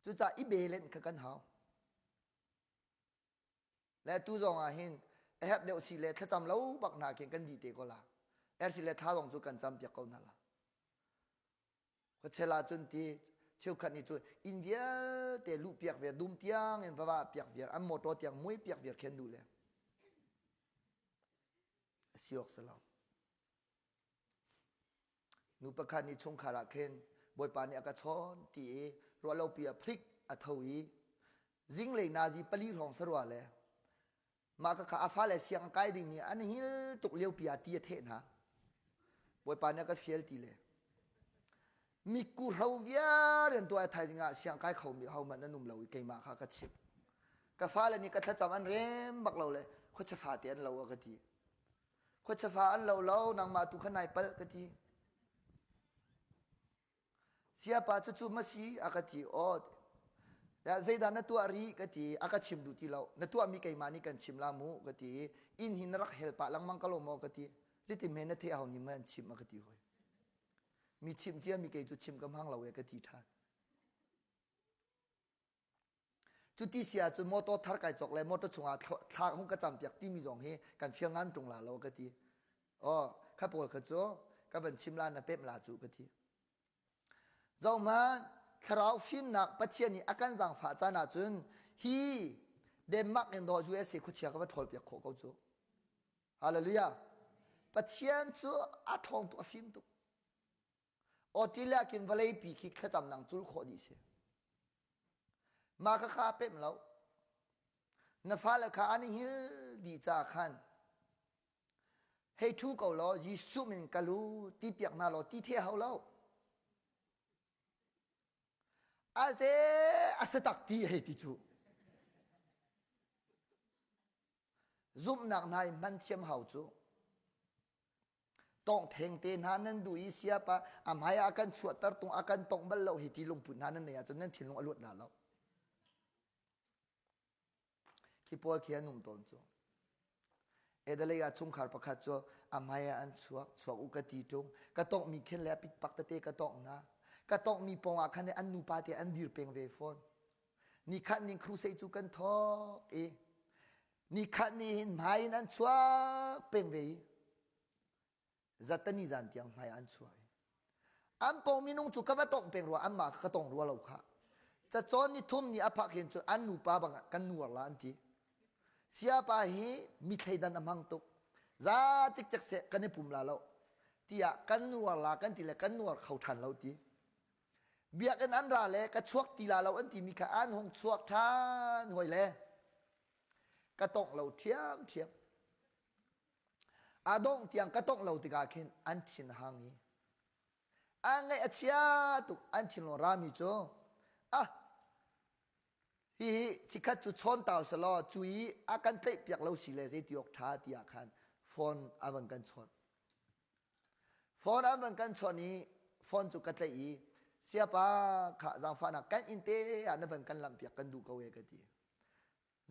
Speaker 1: Cucaah i belenh kha kan hau. Le tu zong ah hin a herh deuh si le thlacam lo bak hna khin kan di te ko la. Er si le thla zong cu kan cam piak ko hna la. Khuachel ah cun ti cheukhat nih cun inn vialte luh piak viar dum tiang in va va piak viar an motor tiang mui piak viar khen duh le. A si awk si lo. Nu pakhat nih chungkhar ah khin Bawipa nih a ka chawn ti i ruahlopi ah phlik a tho i zinglei nazi pali hrawng sarua le mah kha a fale siang a kai dingmi an hngil tuk liopi ah ti a theh hna. Bawipa nih a ka fial ti le mikku hro viar in tuah thaizing ah siang kai khomi hohmanh an um lo i keimah kha ka chimh. Ka fale nih ka thlacam an rem bak lo le khuacha fate an lo a ka ti. Khuachafa an lo lo, nangmah tu kha nai palh ka ti. Siapa cu cu ma si a ka ti. Aw, zeidah na tuah rih ka ti. A ka chim duh ti lo. Na tuahmi keimah nih kan chim la mu ka ti. Inn hi na rak hel pah lengmang ka lo maw ka ti. Zeitin hme na theih hau ni ma an chim a ka ti hoi. Mi chimh cia mi kei cu chim ka hmang lo e ka ti ṭhan. Cuti si ahcun motor thar kai cawk le motor chungah thla hung ka campiak timi zong hi kan fial ngan ṭung la lo ka ti. Oh, kha pawl kha cu ka van chim la na pemh la cu ka ti. Zohhmanh, thlarau fimnak Pathian nih a kan zaangfah caan ahcun hi Denmark in dawh USA khuachia ka va ṭhawl piak khawh ko cu. Hallelujah. Pathian cu a ṭhawng tuk, a fim tuk. Australia khin vawleipi khi thlacam nang cul khawh dih si. Mah kha kha pemh lo. Na fale kha an i hngil dih caah khan hei ṭhu ko law Jesuh min ka lu ti piak hna law ti the hau lo. Aze a si tak ti hei ti cu. Zumhnak hna i hman thiam hau cu. Tawngtheng te hna nan duh i siapa a hmai ah a kan chuahter tung a kan tongh bal lo hi ti lungput hna nan nei ahcun nan thinlung a luat hna lo. Khi pawl khi an um tawn cu. Edalei ah chungkhar pakhat cu a hmai ah an chuak chuak u ka ti tung ka tongh mi khin le a pitpak tete ka tongh na ka tongh mi pawng ah khan an nupa te an dir peng ve fawn nikhat ning crusade cu kan thawk i Nikhat ni hin hmai in an chuak peng ve i zatani zan tiang hmai an chuak i an pawng minung cu ka va tongh peng rua anmah ka tong rua lo kha cacawn ni thum ni a phak hin cun an nupa bang kan nuar la an ti siapa hi mi thleidan a hmang tuk za cikcek seh kan i pum la lo tiah kan nuar la kan ti le kan nuar kho ṭhan lo ti biakinn an ra le ka chuak ti la lo an timi kha an hung chuak ṭhan hoi le ka tongh lo ṭhiamṭhiam. A dongh tiang ka tongh lo tikah khin an thin hang i a ngaih a chia tuk an thinlung rami cu ah hihi chikhat cu chawn tau selaw cu i a kan tlaih piak lo si le zeiti awk ṭha tiah khan phone a van kan chawnh phone an van kan chawnh i phone cu ka tlaih i siapa kha zaangfahnak kan inn te ah na van kan lamh piak kan duh ko e ka ti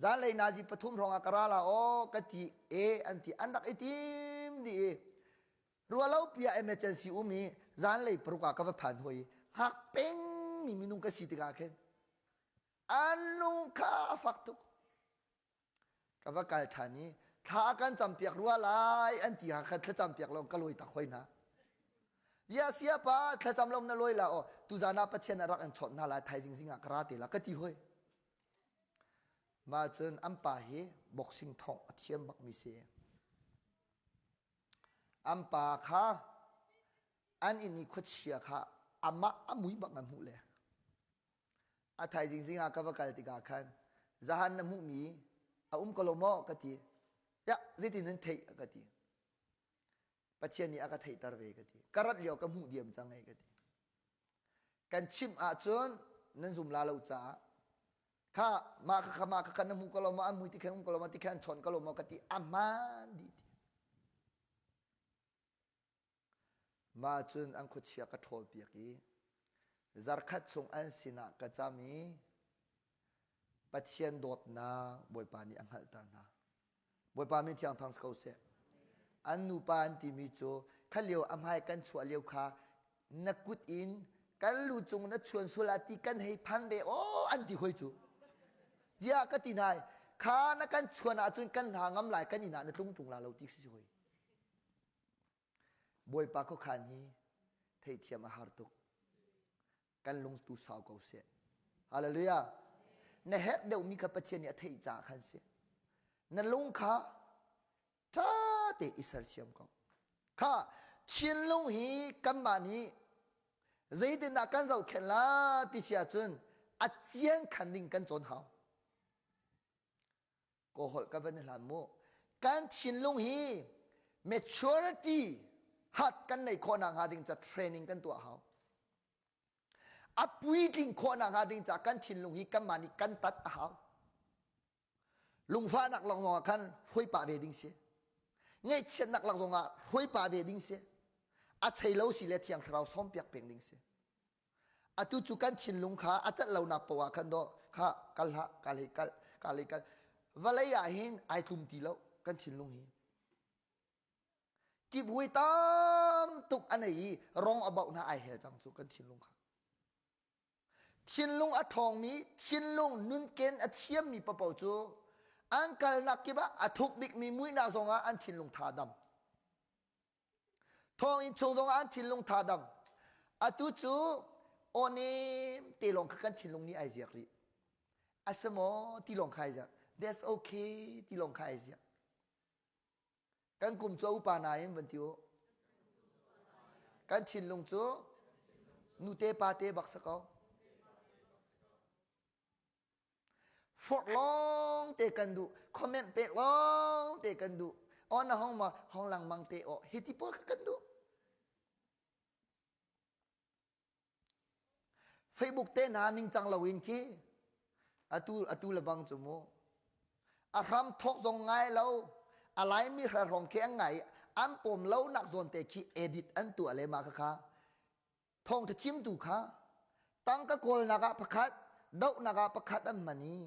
Speaker 1: Zanlei nazi pathum hrawng ah ka ra la aw ka ti e an ti an rak i tim dih i ruahlo pi ah emergency um i zanlei paruk ah ka va phan hoi hngak peng mi minung ka si tikah khin an lung kha a fak tuk ka va kal ṭhan i thla a kan campiak rua lai an ti ha khan thlacam piak lo ka lawi tak hoi hna Ziah siapa thlacam lo na lawi la aw tuzan ah Pathian a rak in chawnh hna lai thaizing zing ah ka ra te la ka ti hoi Mah cun an pa hi boxing thongh a thiam bakmi si. An pa kha an inn i khuachia kha amah a mui bak an hmuh le. A thaizing zing ah ka va kal tikah khan zahan na hmuhmi a um ko lo maw ka ti. Ya zeitin nan theih a ka ti. Pathian nih a ka theihter ve ka ti. Ka rat lio ka hmuh diam cang ei ka ti. Kan chimh ahcun nan zum la lo caah kha mah kha kha mah kha kha na hmu ko lo maw an mui ti khan um ko lo maw ti khan chawn ko lo maw ka ti a hmaan dih ti. Mah cun an khuachia ka ṭhawl piak i zarkhat chung an sinah ka cam i Pathian dawtnak Bawipa nih a hngalhter hna. Bawipa min thiang thang si ko seh. An nupa an timi cu kha lio a hmai kan chuah lio kha na kut in kan lu cung na chuan sul ah ti kan hei phan ve aw an ti hoi cu. Ziah ka ti nai. Kha na kan chuan ahcun kan hna ngam lai kan inn ah na tlung tung la lo ti si hoi. Bawipa khuakhan hi theihthiam a har tuk. Kan lung tu sau ko seh. Hallelujah. Na herh deuhmi kha Pathian nih a theih caah khan si. Na lung kha ṭha te i sersiam ko. Kha thinlung hi kanmah nih zeitindah kan zohkhenh la ti si ahcun a cian khan ding kan cawn hau. Kaw holh ka van i hlan mu. Kan thinlung hi maturity hat kan neih khawh nakhnga ding ca training kan tuah hau. A puitling khawh nakhnga ding ca kan thinlung hi kanmah nih kan tat a hau. Lungfahnak lak zongah khan hruai pah ve ding si. Ngaihchiatnak lak zongah hruai pah ve ding si. A chei lo si le Thiang Thlarau sawmpiak peng ding si. Atu cu kan thinlung kha a cat lonak poah khan dawh kha kal hlah kal hei kal kal hei kal vawlei ah hin ai tlum ti lo kan thinlung hi. Kiphui tam tuk a nei i rong a bauh hna ai hel cang cu kan thinlung kha. Thinlung a ṭhawngmi, thinlung nunken a thiammi paohpaoh cu an kalnak kip ah a thuk bikmi muihnak zongah an thinlung tha dam. Thawnginn chung zongah an thinlung tha dam. Atu cu aw nem te lawng kha kan thinlung nih ai ziak rih. A si maw ti lawng kha ai ziak. That's okay ti lawng kha ai ziak. Kan kum cu a upa nain van ti u. Kan thinlung cu nute pate bak si ko. Forh lawng te kan duh, comment pek lawng te kan duh. Aw na hong ma hong langmang te aw hi ti pawl kha kan duh. Facebook te hna ningcang loin khi atu atu le bang cu mu a hram thawk zong ngai lo a laimi hra hrawng khi an ngai an pawm lo nak zawn te khi edit an tuah le ma kha kha thawngtha chimtu kha tangka kawlnak ah pakhat dohnak ah pakhat an hman i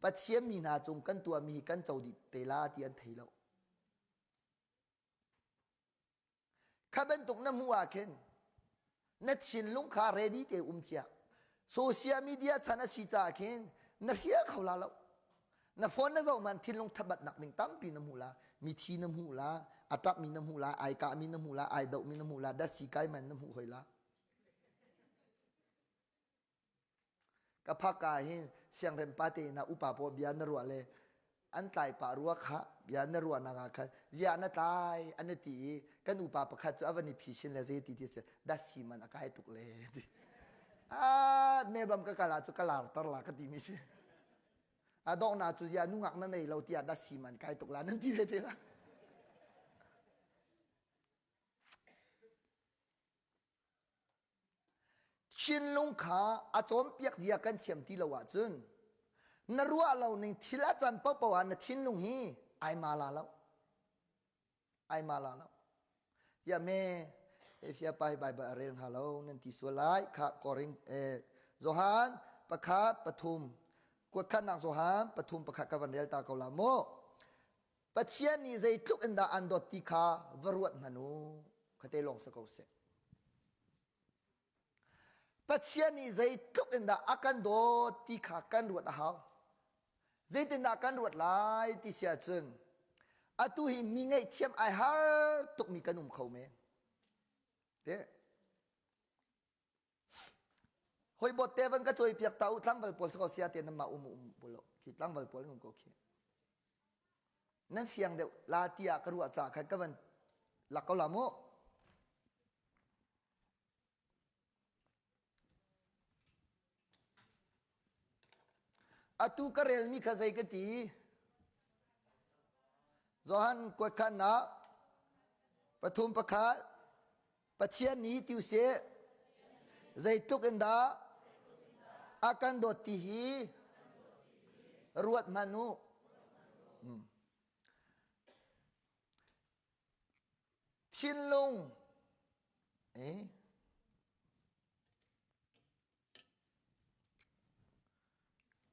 Speaker 1: Pathian mi hna cung kan tuahmi hi kan co dih te la ti an thei lo Kha bantuk na hmuh ah khin na thinlung kha ready te um cia. Social media chan a si caah khin na hrial kho la lo. Na phone na zoh man thinlung thabatnak ding tampi na hmu la. Mithi na hmu la, a ṭapmi na hmu la, ai kahmi na hmu la, ai dohmi na hmu la, dasi kai man na hmuh hoi la. Ka phak ah hin siangrem pa te na upa pawl bia na ruah le an tlai pah rua kha bia na ruah nak ah khan ziah na tlai an ti i kan upa pakhat cu a van i phi le zei ti ti si dasi man a kai tuk le ti ah nebam ka kala cu ka lar tar la ka ti mi si a dongna cu zia nungak na nei lo tiah dasi man kai tuk la nan ti ve te la Thinlung kha a cawnpiak zia kan thiam ti lo ahcun na ruah lo ning thil a can paohpaoh ah na thinlung hi ai ma la lo. Ai ma la lo. Tiah me Efia pa hi Bible a rel hnga lo nan ti sual lai kha Korin eh, Johan pakhat pathum kuatkhatnak Johan pathum pakhat ka van rel ta ko la mu. Pathian nih zeitluk in dah an dawt ti kha va ruat hmanh u. Khate lawng si ko seh. Pathian nih zeitluk in dah a kan dawt ti kha kan ruat a hau. Zeitindah kan ruat lai ti si ahcun atu hi mi ngaihthiam ai har tukmi kan um kho men. Te Hoi bot te van ka cawi piak ta u tlangval pawl si ko sia te nan mah um um bulo khi tlangval pawl um ko khi nan fiang deuh la tiah ka ruah ca khan ka van lak ko la mu Atu ka relmi kha zei ka ti? Johan kuatkhan ah pathum pakhat Pathian nih ti usih zeitluk in dah a kan dawt ti hi ruat hmanh u. Hmm. Thinlung eh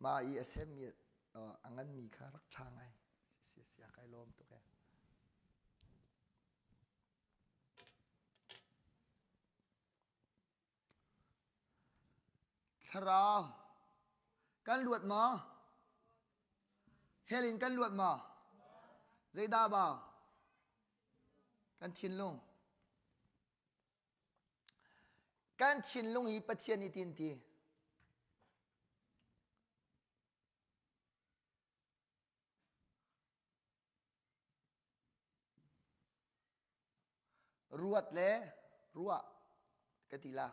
Speaker 1: Mah i a semmi a nganmi kha rak ṭha ngai. Sia kai lawm tuk ee. Thlarau kan luat maw? Hell in kan luat maw? Zeidah bau? Kan thinlung. Kan thinlung hi Pathian nih tin ti. Ruat le ruah ka ti la.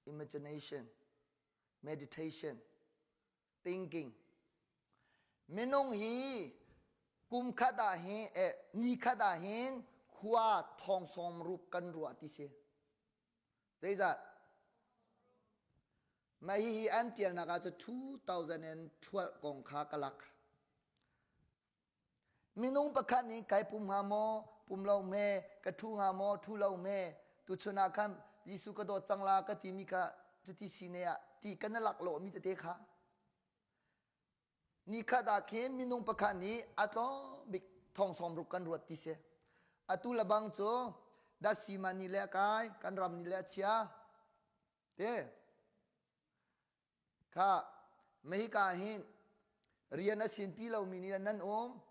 Speaker 1: Imagination, meditation, thinking. Minung hi kum khat ah hin eh, ni khat ah hin khua thong sawm rup kan ruah ti si. Zeizat? Mah hihi an tialnak ah cu 2012 kong kha ka lak. Minung pakhat nih kai pum hnga maw, pum lo hme, ka ṭhu hnga maw, ṭhu lo hme, tuchun ah khan Jesuh ka dawt cang la ka timi kha cuti si ne ah ti kan lak lawhmi tete kha Nikhat ah khin minung pakhat nih a tlawm bik thong sawm ruk kan ruat ti si. Atu lebang cu datsima ni le a kai, kan ram ni le a chia. Te kha mahika hin rian a sinpi lomi nih nan um.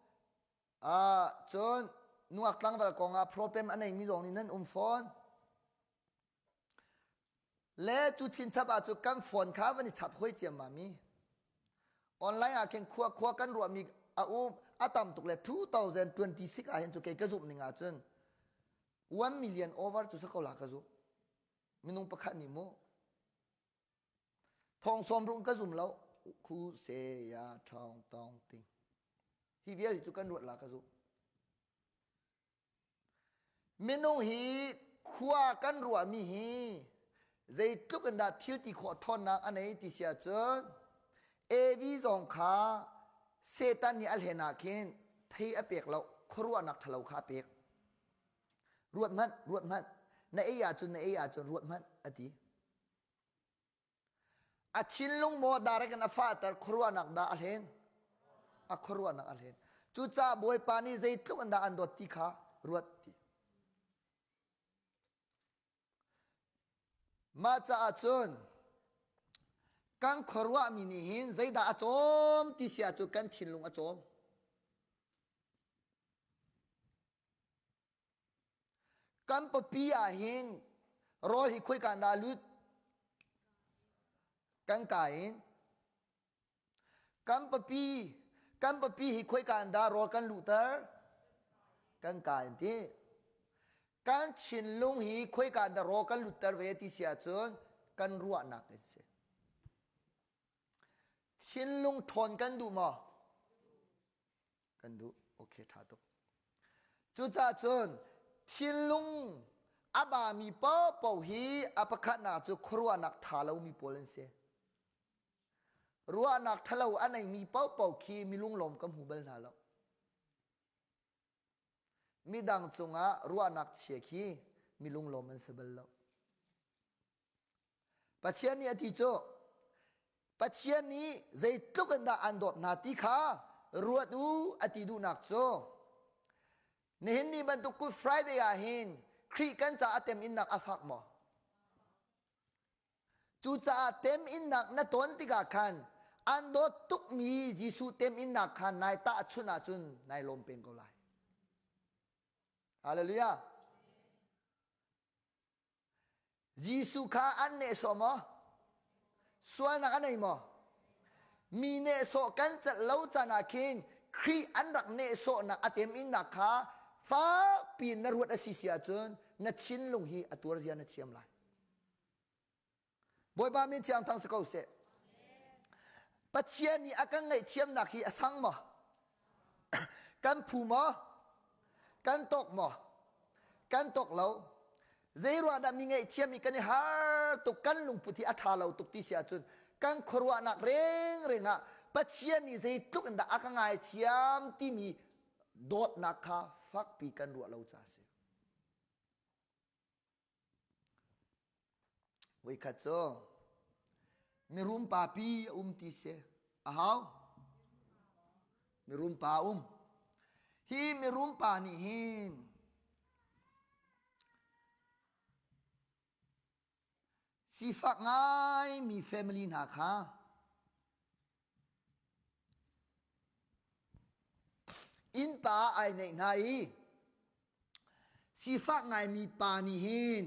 Speaker 1: Ah cun nungak tlangval kong ah problem a neimi zong nih nan um fawn. Le cu chinchap ah cu kan phone kha van i chap hoi ciammam i online ah khin khua khua kan ruahmi a um a tam tuk le 2026 ah hin cu kei ka zumh ning ahcun 1 million over cu sa ko la ka zumh minung pakhat nih mu thong sawm rung ka zum lo khu se ya thong tong ting hi vial hi cu kan ruat la ka zumh Minung hi khua kan ruahmi hi zeitluk in dah thil ti khawh ṭhawnnak a nei ti si ahcun Evi zong kha Satan nih a hlen ah khin thei a pek lo, khuaruahnak ṭhalo kha a pek. Ruat hmanh, ruat hmanh, na ei ahcun na ei ahcun ruat hmanh a ti. A thinlung maw direct in a fahter khuaruahnak dah a hlen? A khuaruahnak a hlen. Cucaah Bawipa nih zeitluk in dah an dawt ti kha ruat ti. Mah caah cun kan khuaruahmi nih hin zeidah a cawm ti si ahcun kan thinlung a cawm. Kan pawpi ah hin rawl hi khoika dah lut? Kan ka in. Kan pawpi, kan pawpi hi khoika dah rawl kan luhter? Kan ka in ti. Kan thinlung hi khoika dah rawl kan lutter ve ti si ahcun kan ruahnak in si. Thinlung ṭhawn kan duh maw? Kan duh. Okay, ṭha tuk. Cucaah cun thinlung a bami paohpaoh hi a pakhatnak cu khuaruahnak ṭha lomi pawl an si. Ruahnak ṭhalo a neimi paohpaoh khi mi lunglawm ka hmu bal hna lo. Midang cungah ruahnak chia khi mi lunglawm an si bal lo. Pathian nih a ti cu Pathian nih zeitluk in dah an dawt hna ti kha ruat u a ti duhnak cu nihin ni bantuk Good Friday ah hin Khrih kan caah teminnak a fak maw? Cucaah teminnak na ton tikah khan an dawt tukmi Jesuh teminnak kha nai tahchunh ahcun nai lawm peng ko lai. Hallelujah. Jesuh kha an nehsawh maw? Sualnak a nei maw? Mi nehsawh kan celh lo caan ah khin Khrih an rak nehsawhnak a teminnak kha fakpi in na ruat a si si ahcun na thinlung hi a tuar zia na thiam lai. Bawipa min thiang thang si ko seh. Pathian nih a kan ngaihthiamnak hi a sang maw? Kan phu maw? Kan tawk maw? Kan tawk lo. Zeiruah dah mi ngaihthiam i kan i har tuk, kan lungput hi a ṭha lo tuk ti si ahcun kan khuaruahnak rengreng ah Pathian nih zeitluk in dah a ka ngaithiam timi dawtnak kha fakpi kan ruah lo caah a si. Voikhat cu mirum papi a um ti si. A hau? Mirum pa um. Hi mirum pa nih hin sifak ngaimi family hna kha. Innpa ai neih hna i sifak ngaimi pa nih hin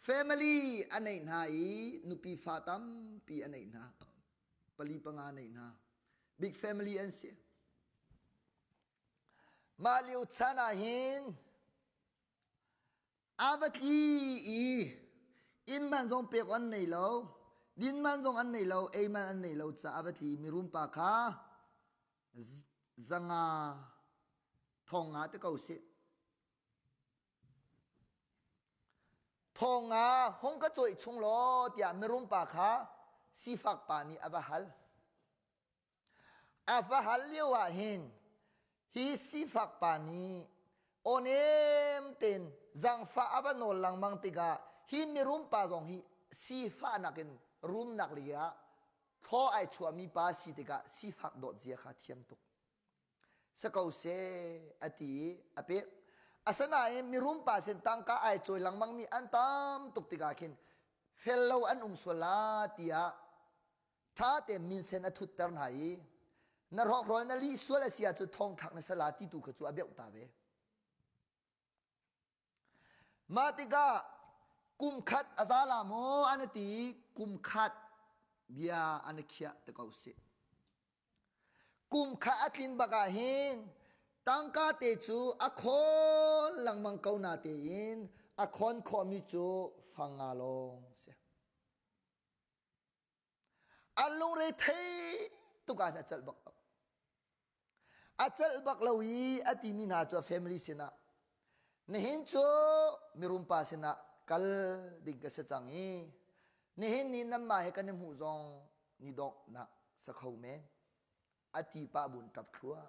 Speaker 1: family a neih hna i nupi fa tampi a neih hna. Pali panga a neih hna. Big family an si. Mah lio chan ah hin A va tli i inn man zong pek an nei lo, din man zong an nei lo, ei man an nei lo caah a va tli i mirum pa kha zanga thong nga te ko sih. Thong nga hung ka cawih chung law tiah mirum pa kha sifak pa nih a va hal. A va hal lio ah hin hi sifak pa nih awnem tein zaangfah a va nawl lengmang tikah hi mirum pa zong hi sifahnak in rumnak lei ah thaw ai chuahmi pa si tikah sifak dawt zia kha thiam tuk si ko seh a ti i a pek. Asinain mirum pa sin tangka ai cawi lengmangmi an tam tuk tikah khin fel lo an um sual la tiah ṭha tein minsen a thutter hna i na hrawkhrawl na lih sual a si ahcun thongthlak na si la ti tu kha cu a beuh ta ve. Mah tikah kum khat a za la maw an ti i kum khat bia an i khiah te ko sih. Kum khat a tlin bak ah hin tangka te cu a khawn lengmang ko na tein a khawn khawhmi cu fang nga lawng si. An lungre thei tuk ah a celh bak lo. A celh bak lo i a timi hna cu a family sinah nihin cu mirum pa sinah kal ding ka si cang i nihin ni nanmah he kan i hmuh zong ni donghnak sa kho men a ti pah bun ṭap thlua.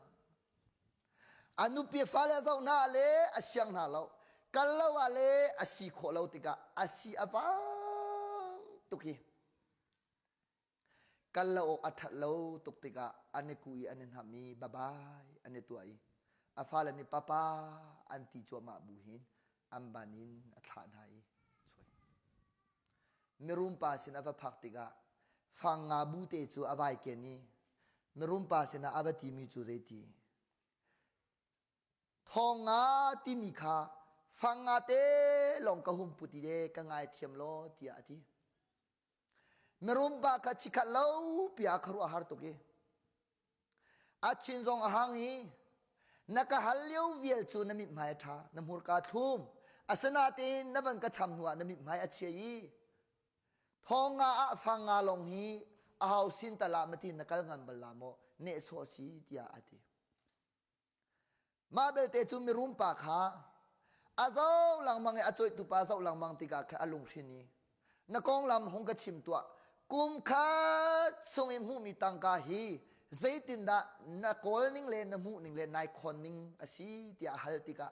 Speaker 1: A nupi fale zoh hna le a siang hna lo. Kal lo ah le a si khawh lo tikah a si a vang tuk hi. Kal lo awk a ṭhat lo tuk tikah an i ku i an i hnam i bye-bye an i tuah i a fale nih papa an ti cuahmah bu hin an ban in a thlah hna i chuai. Mirum pa sin a va phak tikah fang nga bu te cu a vai ken i mirum pa sinah a va timi cu zeiti? Thawng nga timi kha fang nga te lawng ka hum put i le ka ngaithiam law tiah a ti. Mirum pa kha chikhat lo pia khuaruah har tuk i a chin zong a hang i na ka hal lio vial cu na mithmai a ṭha na hmurka thlum asinain na van ka cham hnuah na mithmai a chia i thong nga ah fang nga lawng hi a hau sin tal ah matin na kal ngan bal la maw nehsawh si tiah a ti. Mah belte cu mirum pa kha a zoh lengmang i a cawihtu pa zoh lengmang tikah khan a lunghrin i na konglam hung ka chim tuah kum khat chung i hmuhmi tangka hi zeitindah na kawl ning le na hmuh ning le nai khawn ning a si tiah a hal tikah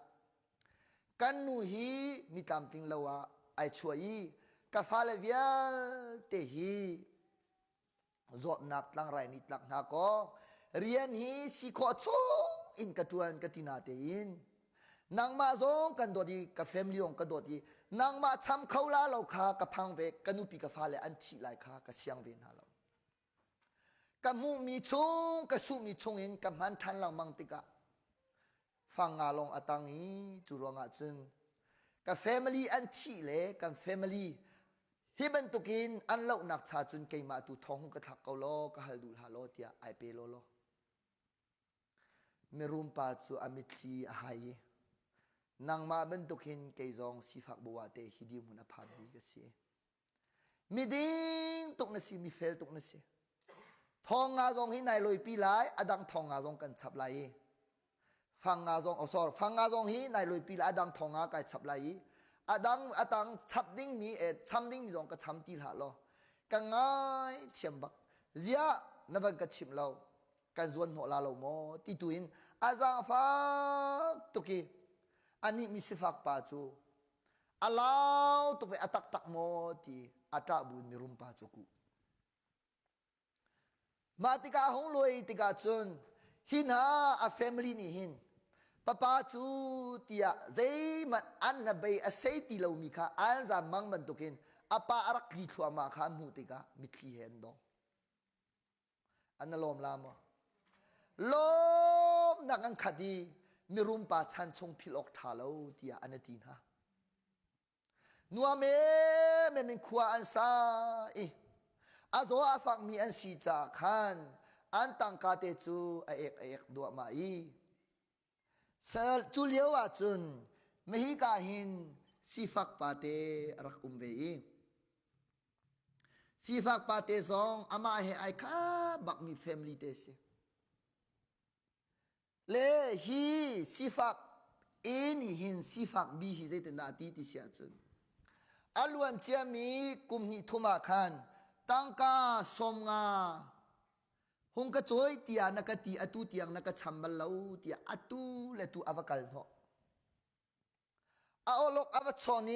Speaker 1: kan nu hi mi tlamtling lo ah ai chuah i ka fale vialte hi zawtnak tlangrai nih tlak hna kaw rian hi si khawh chung in ka ṭuan ka ti na tein nangmah zong kan dawt i ka family zong ka dawt i nangmah cham kho la lo kha ka phang ve ka nupi ka fale an thih lai kha ka siang ve hna lo ka hmuhmi chung ka suhmi chung in ka hman ṭhan lengmang tikah fang nga lawng a tang i cu ruangah cun ka family an thih le kan family hi bantukin an lohnak cha cun keimah tu thong ka thlak ko law ka hal duh hlah law tiah ai pe law law mirum pa cu a mitthli a hai i nangmah bantukin kei zong sifak bawa te hi dirhmun a phan mi ka si Miding tuk na si, mifel tuk na si. Thong nga zong hi nai loipi lai, a dang thong nga zong kan chap lai i. Fang nga zong, oh sorry, fang nga zong hi nai loipi lai, a dang thong nga kai chap lai i. A dang a tang chap ding mi, eh, cham ding mi zong ka cham ti hlah law. Ka ngai thiam bak. Ziah na van ka chimh lo, kan zuan hnawh la lo maw ti tu in a zaangfak tuk i anih mi sifak pa cu A lau tuk ve a taktak maw ti a ṭah buin mirum pa cu kuh. Mah tikah a hung luai tikah cun hi hna a family nih hin papa cu tiah zeihmanh an hnabei a sei ti lomi kha an zam mang bantukin a pa a rak tli thluahmah kha an hmuh tikah mitthli he an dong. An na lawm la maw? Lawmnak an khat i mirum pa chan chung philh awk ṭha lo tiah an ti hna. Nuam emem in khua an sa i a zaw a fakmi an si caah khan an tangka te cu a ek a ek duahmah i cu lio ah cun mahika hin sifak pate a rak um ve i sifak pate zong amah he ai kha bakmi family te si. Le hi sifak A nih hin sifak B hi zeitindah a ti ti si ahcun a luan ciami kum hnih thum ah khan tangka 50 hung ka cawi tiah na ka ti atu tiang na ka cham bal lo tiah atu le tu a va kal hnawh. A awlok a va chawn i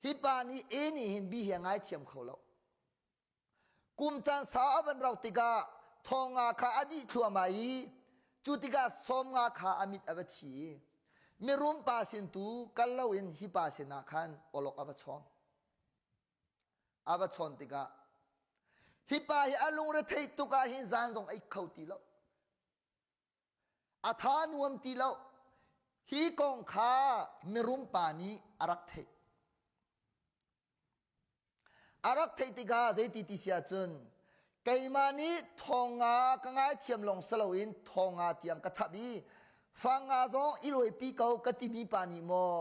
Speaker 1: hi pa nih A nih hin B hi a ngaithiam kho lo. Kum caan sau a van rauh tikah 50 kha a dih thluahmah i cu tikah 50 kha a mit a va thi i mirum pa sin tu kal loin hi pa sinah khan awlok a va chawn. A va chawn tikah hi pa hi a lungre theih tuk ah hin zan zong a ik kho ti lo. A tha nuam ti lo. Hi kong kha mirum pa nih a rak theih. A rak theih tikah zeiti ti si ahcun keimah nih 50 ka ngaithiam lawng si loin 50 tiang ka chap i 50 zong i lawipi ko ka timi pa nih maw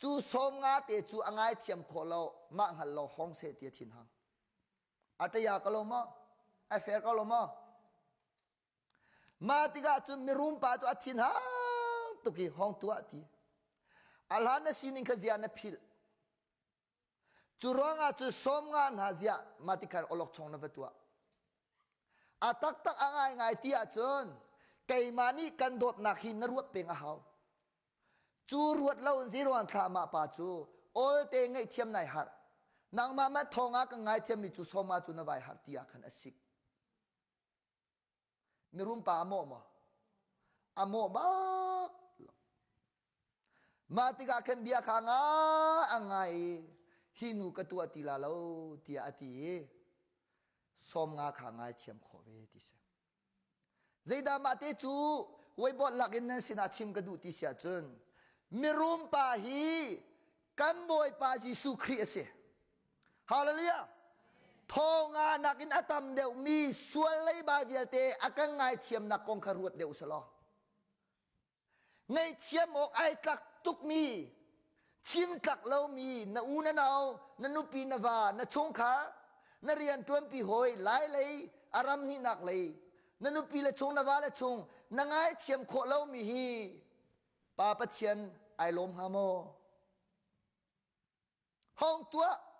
Speaker 1: cu 50 te cu a ngaithiam khawh lo mah hngal lo hong seh ti a thinhang. A ṭaya ka lo maw? A fair ko lo maw? Mah tikah cun mirum pa cu a thinhang tuk i hong tuah ti. A hlan na sining kha zia na philh. Cu ruangah cu 50 hna ziah mah tikhan awlokchong na va tuah. A taktak a ngaingai ti ahcun keimah nih kan dawtnak hi na ruat peng a hau. Cu ruat lo in ziruang thla mah pa cu olte ngaihthiam nai harh. Nangmah mah thawngah ka ngaithiammi cu 50 cu na vai harh ti ah khan a sik. Mirum pa a mawh maw? A mawh bak lo. Mah tikah khan bia kha nga a ngai i hi nu ka tuah ti la lo tiah a ti i 50 kha ngaithiam khawh ve ti si. Zeidah mah te cu weiboard lakin nan sinah chim ka duh ti si ahcun mirum pa hi kan Bawipa Jesuh Khrih a si. Hallelujah! 50 nakin a tam deuhmi sual leiba vialte a kan ngaithiamnak kong kha ruat deuh selaw. Ngaihthiam awk ai tlak tukmi, chim tlak lomi na u na nau, na nupi na va, na chungkhar, na rianṭuanpi hawi, lai lei, a ram hnihnak lei, na nupi le chung, na va le chung, na ngaithiam khawh lomi hi Pa Pathian ai lawm hnga maw? Hong tuah!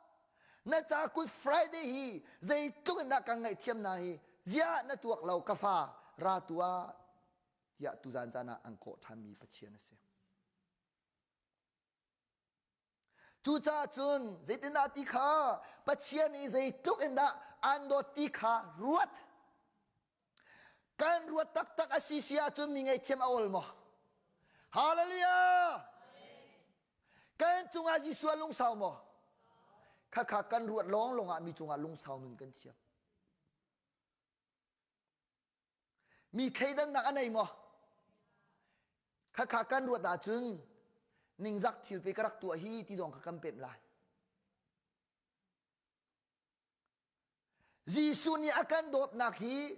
Speaker 1: Na ca Good Friday hi zeitluk in dah kan ngaihthiam na hi ziah na tuak lo ka fa ra tuah tiah tuzan caan ah an kawh ṭhanmi Pathian a si. Cucaah cun zeitindah ti kha Pathian i zeitluk in dah an dawt ti kha ruat. Kan ruat taktak a si si ahcun mi ngaihthiam a awl maw? Hallelujah! Kan cungah Jesuh a lungsau maw? Khakha kan ruat lawng lawng ah mi cungah lungsau nun kan thiam. Mi thleidannak a nei maw? Khakha kan ruat ahcun ningzak thil pe ka rak tuah hi ti zong kha kan pemh lai. Jesuh nih a kan dawtnak hi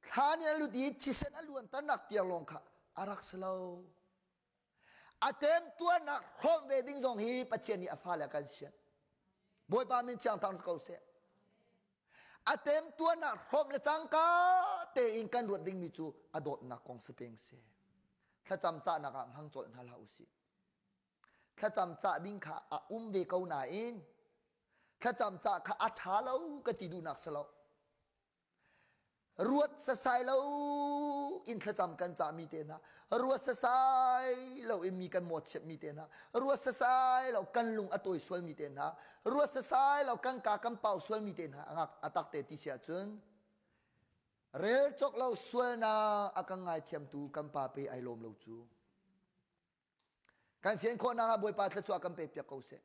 Speaker 1: thlan in a lut i thisen a luanternak tiang lawng kha a rak si lo. A temtuarnak hrawm ve ding zong hi Pathian nih a fale a kan sian. Bawipa min thiang thang ko seh. A temtuarnak hrawm le cangka tein kan ruat dingmi cu a dawtnak kong si peng seh. Thlacam cahnak ah hmang colh hna hlah usih. Thlacam cah ding kha a um ve ko nain thlacam cah kha a ṭha lo ka ti duhnak si lo. Ruat sasai lo in thlacam kan cahmi te hna, ruat sasai lo in mi kan mawtchiatmi te hna, ruat sasai lo kan lung a tawi sualmi te hna, ruat sasai lo kan ka kan pau sualmi te hna a tak te ti si ahcun rel cawk lo sualnak a kan ngaithiamtu kan pa pe ai lawm lo cu. Kan fian khawhnak ah Bawipa thluachuah kan pek piak ko seh.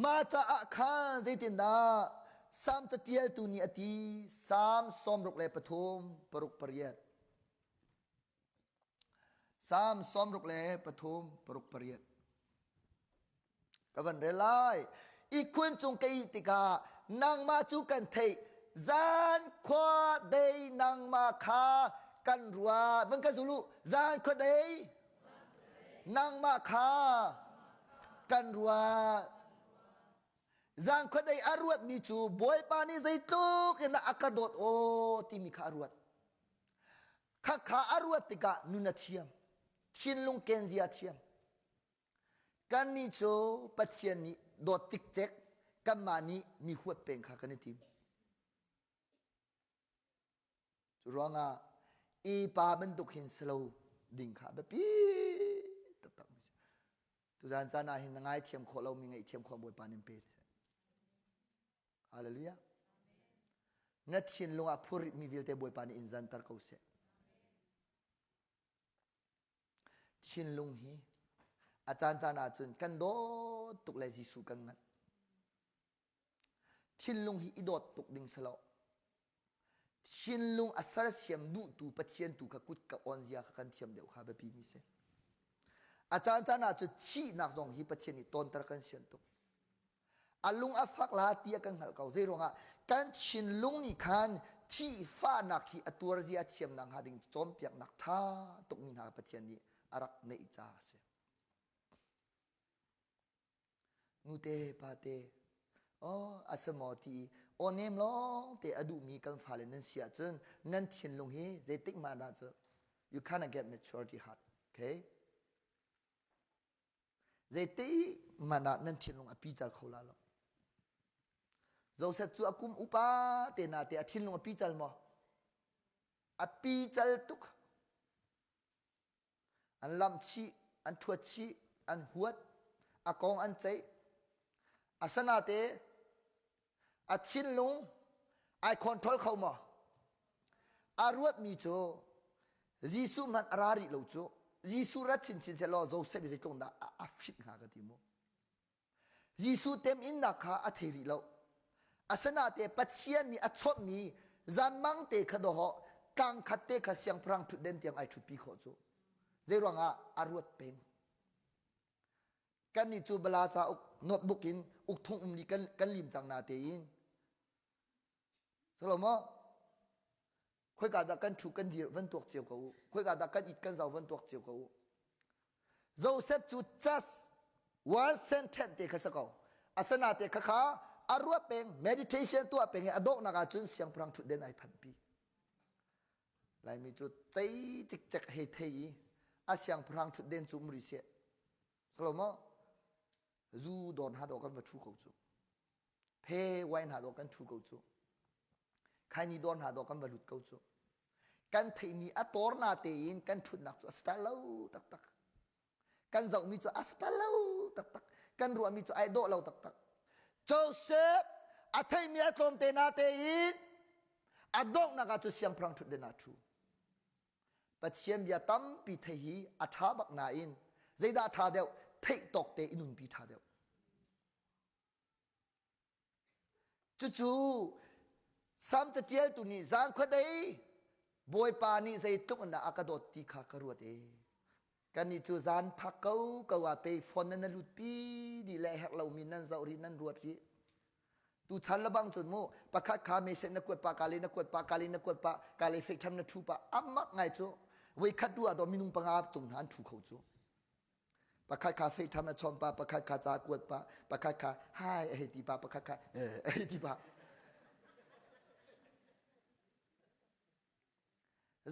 Speaker 1: Mah caah khan zeitindah? Salm catialtu nih a ti Salm 63 paruk pariat. Salm 63 paruk pariat. Ka van rel lai. Ihkhun cung ka ih tikah nangmah cu kan theih. Zan khua dei nangmah kha kan ruat. Van ka zul u. Zan khua dei nangmah kha kan ruat. Zan khua dei a ruatmi cu Bawipa nih zeitluk in dah a ka dawt aw timi kha a ruat. Khakha a ruat tikah nun a thiam. Thinlung kenzia a thiam. Kannih cu Pathian nih dawt cikcek kanmah nih mi huat peng kha kan i tim. Cu ruangah i pa bantuk hin si lo ding kha a biapi taktak mi si. Tuzan caan ah hin na ngaithiam khawh lomi ngaihthiam khawh Bawipa nin pe. Hallelujah. Na thinlung ah phurrit mi vialte Bawipa nih in zanter ko seh. Thinlung hi a caancaan ahcun kan dawt tuk le Jesuh kan nganh. Thinlung hi i dawt tuk ding si lo. Thinlung a sersiam duhtu Pathian tu kha kut ka awn zia kha kan thiam deuh kha biapi mi si. A caancaan ahcun thihnak zong hi Pathian nih tawnter kan sian tuk. A lung a fak la ti a kan hngalh ko. Zei ruangah kan thinlung nih khan thihfahnak hi a tuar zia a thiam nakhnga ding cawnpiaknak ṭha tukmi hna Pathian nih a rak neih caah a si. Nute pate oh a si maw ti i aw nem lawng te a duhmi kan fale nan si ahcun nan thinlung hi zeitik hmanh ah cu you cannot get maturity heart okay Zeiti hmanh ah nan thinlung a pical kho la lo. Joseph cu a kum upa te na te a thinlung a pical maw? A pical tuk. An lamh chih, an ṭhuat chih, an huat, a kong an ceih. Asana te a thinlung ai control kho maw? A ruatmi cu Jesuh hmanh a ra rih lo cu Jesuh rat chinchin sehlaw Joseph i zeitluk dah a fit hnga ka ti mu. Jesuh teminnak kha a thei rih lo. Asinain Pathian nih a chawnhmi zanmang te kha dawhawh tlang khat te kha siangpahrang ṭhutden tiang ai ṭhutpi khawh cu. Zeiruangah a ruat peng. Kannih cu bala cauk notebook in ukthung um li kan, kan lim cang na tein. Salomo, khoika dah kan ṭhu kan dir van tuak cio ko u. Khoika dah kan it kan zau van tuak cio ko u. Joseph cu just one sentence te kha sa ko. Asana te kha kha a ruat peng meditation tuah peng i a donghnak ahcun siangpahrang ṭhutden ai phanpi. Laimi cu cei cikcek hei thei i a siangpahrang ṭhutden cu um rih seh. Salomo, zu dawr hna dawh kan va ṭhu ko cu. Phe wine hna dawh kan ṭhu ko cu. Khaini dawr hna dawh kan va lut ko cu. Kan theihmi a tor na tein kan ṭhutnak cu a style lo taktak. Kan zohmi cu a style lo taktak. Kan ruahmi cu ai dawh lo taktak. Joseph a theihmi a tlawm te na tein a donghnak ah cu siangpahrang ṭhutden ah ṭhu. Pathian bia tampi theih hi a ṭha bak nain zeidah ṭha deuh theih tawk te i nunpi ṭha deuh. Cucu Salm catialtu nih zan khuadei Bawipa nih zeitluk in dah a ka dawt ti kha ka ruat e. Kannih cu zan phak ko ko ah pei phone nan lut pi dih le herh lomi nan zoh rih nan ruat rih. Tuchan lebang cun mu pakhat kha mesen na kuat pa kale na kuat pa kale na kuat pa kale fek tham na thu pa amak ngai cu voi khat tu ah do minung panga cung hna an thu kho cu pakhat kha fek tham na chom pa pakhat kha ca kuat pa pakhat kha hai a hei ti pa pakhat kha a hei ti pa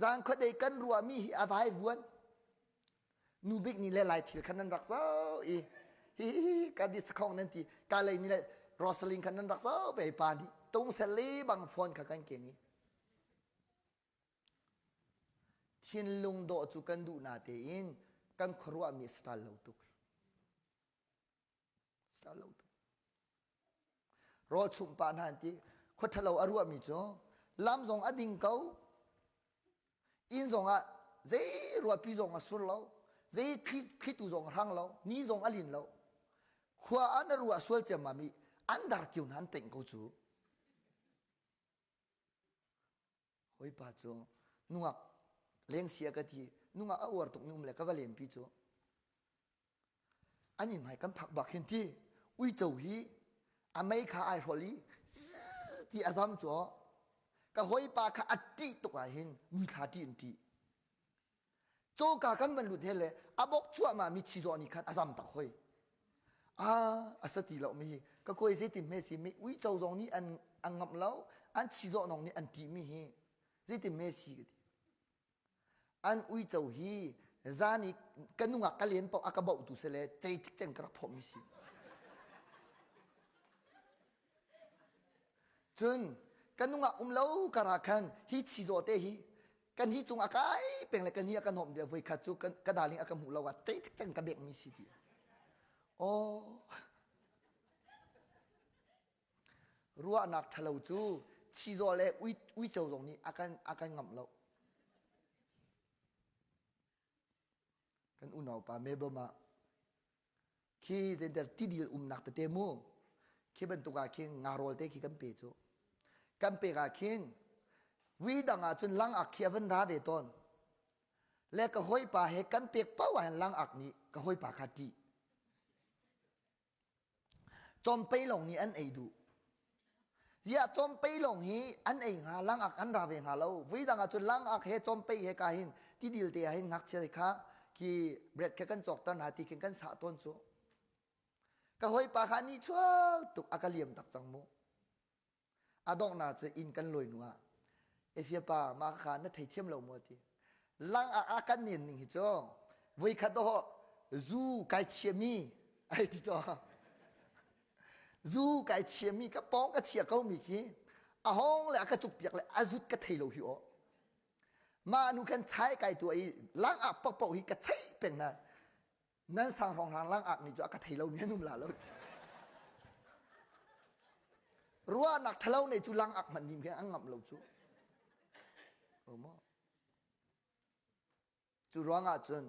Speaker 1: Zan khuadei kan ruahmi hi a vai vuan. Nu bik nih le lai thil khan nan rak zoh i hi hi ka di sakhong nan ti ka lei nih le Rosalind khan nan rak zoh ve pa nih tung sel le bang phone kha kan keng i thinlung dawh cu kan duh na tein kan khuaruahmi style lo tuk style lo tuk Rawl chumh pah hna an ti. Khua ṭhalo a ruahmi cu lam zong a ding ko. Inn zong ah zei ruahpi zong a sur lo. Zei thlitu zong a hrang lo. Ni zong a lin lo. Khua ah na ruah sual ciammam i an darkiu hna an tengh ko cu. Hawipa cu nungak lengsia ka ti nungak a uar tuk ni um le ka va lenpi cu an inn hmai kan phak bak hin ti uico hi a mei kha ai hrawl i ti a zam cu ka hawipa kha a ṭih tuk ah hin muithla ṭih in ṭih Cawka kan van lut he le a bok cuahmah mi chizawh nih khan a zam tak hoi. Ah, a sa ti lo mi ka koi zeitin hme si mi uico zong nih an an ngamh lo, an chizawh nong nih an ṭih mi hi zeitin hme si ka ti. An uico hi zan i ka nungak ka len paoh a ka bohtu se le cei cikcen ka rak phawmh mi si. Cun ka nungak um lo kar ah khan hi chizawh te hi kan hi cung a kai peng le kan hi a kan hawm dia voi khat cu ka darling a ka hmuh lo ah cei cang ka bek mi si ti oh ruahnak ṭhalo cu chizawh le uico zong nih a kan a kan ngamh lo kan unaupa Melbourne ah khi zeidah tidil umnak tete mu khi bantuk ah khin ngarawl te khi kan pe cu kan pek ah khin vui dang ah cun langak khi a van ra ve tawn le ka hawipa he kan pek paoh ah hin langak nih ka hawipa kha ṭih Cawmpei lawng nih an ei duh. Ziah cawmpei lawng hi an ei hnga, langak an ra ve hnga lo. Voidang ah cun langak he cawmpei he ka hin tidil te ah hin ngakchia kha khi bread kha kan cawkter hna ti khin kan sah tawn cu. Ka hawipa kha ni chuak tuk a ka liam tak cang mu. A donghnak cu inn kan lawi hnu ah Efia pa mah kha na theithiam lo maw ti. Lang ah a kan nen ning hi cu voikhat dawh zu kai chiami ai ti to. Zu kai chiami ka pawng ka chia ko mi khi a hong le a ka cuk piak le a zut ka thei lo hi aw. Mah nu khan chai kai tu i lang ah pokpok hi ka chei peng na. Nan sang hrawng lang ak nih cu a ka thei lo mi an um la lo ruahnak ṭhalo nei cu lang ak hmanh nih khin an ngamh lo cu maw cu ruangah cun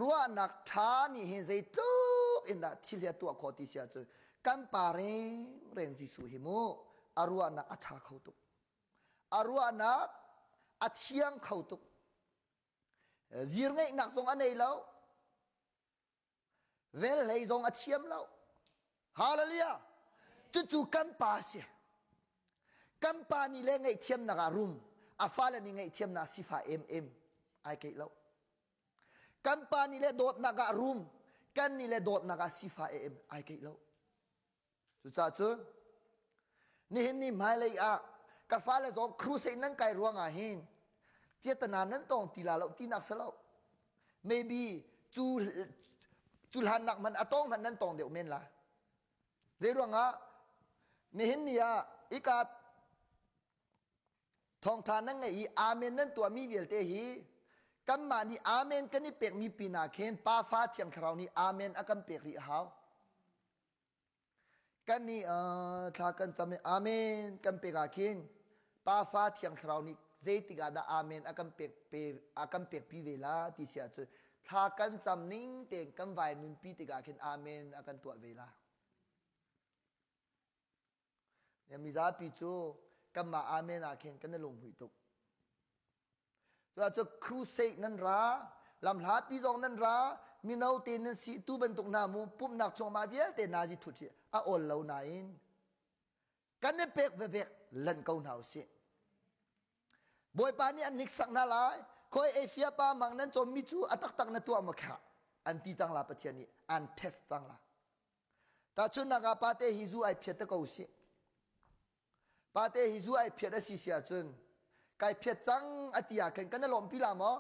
Speaker 1: ruahnak ṭha nih hin zeitluk in dah thil hi a tuah khawh ti si ahcun kan pa reng reng Jesuh hi mu a ruahnak a ṭha kho tuk a ruahnak a thiang kho tuk Zir ngeihnak zong a nei lo. Velhlei zong a thiam lo. Hallelujah! Cucu kan pa si. Kan pa nih le ngaihthiamnak ah rum, a fale nih ngaihthiamnak sifa em em ai keih lo. Kan pa nih le dawtnak ah rum, kan nih le dawtnak ah sifa em ai keih lo. Cucaah cun nihin ni hmailei ah ka fale zong crusade nan kai ruangah hin piatana nan tong ti la lo tinak si lo. Maybe cu cu hlannak hmanh a tong hmanh nan tong deuh men la. Zei ruangah nihin ni ah ika thawngtha nan ngeih i amen nan tuahmi vialte hi kanmah nih amen kan i pekmi pinah khin Pa Fa Thiang Thlarau nih amen a kan pek rih a hau. Kan nih thla kan cam i amen kan pek ah khin Pa Fa Thiang Thlarau nih zeitik ah dah amen a kan pek pe a kan pek pi ve la ti si ahcun thla kan cam ning tein kan vai nunpi tikah khin amen a kan tuah ve la. Mizapi cu kanmah amen ah khin kan i lunghmuih tuk. Cucaah crusade nan ra, lamhlapi zong nan ra, mino te nan si tu bantuk hna mu pumhnak chung mah vialte nazi thut hi a awl lo nain kan i pek vevek lan ko hna usih. Bawipa nih an hniksak hna lai. Khoi Efia pa mang nan cawmmi cu a taktak na tuah maw kha an ti cang la Pathian nih an test cang la. Tahchunhnak ah pate hi zu ai phiat te ko usih. Pate hi zu ai phiat a si si ahcun kai phiat cang a ti ah khin kan i lawmhpi la maw?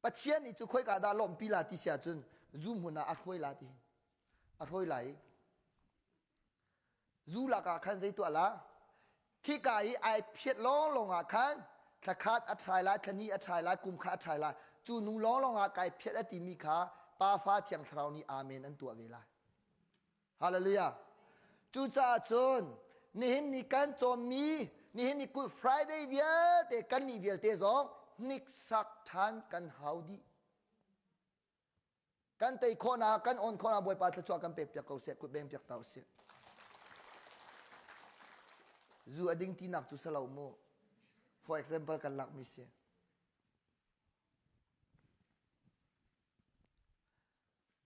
Speaker 1: Pathian nih cu khoika dah lawmhpi la ti si ahcun zu hmun ah a hruai la ti a hruai lai i zu lakah khan zei tuah la khika i ai phiat lawnglawng ah khan thlakhat a ṭhai lai thlani a ṭhai lai kum kha a ṭhai lai cu nu lawnglawng ah kai phiat a timi kha Pa Fa Thiang Thlarau nih amen an tuah ve lai Hallelujah. Cucaah cun nihin ni kan cawmmi nihin ni Good Friday vialte kan nih vialte zong hniksak ṭhan kan hau dih. Kan tei khawhnak kan on khawhnak Bawipa thluachuah kan pek piak ko seh kut beng piak ta usih. Zu a ding tinak cu si lo mu. For example kan lakmi si.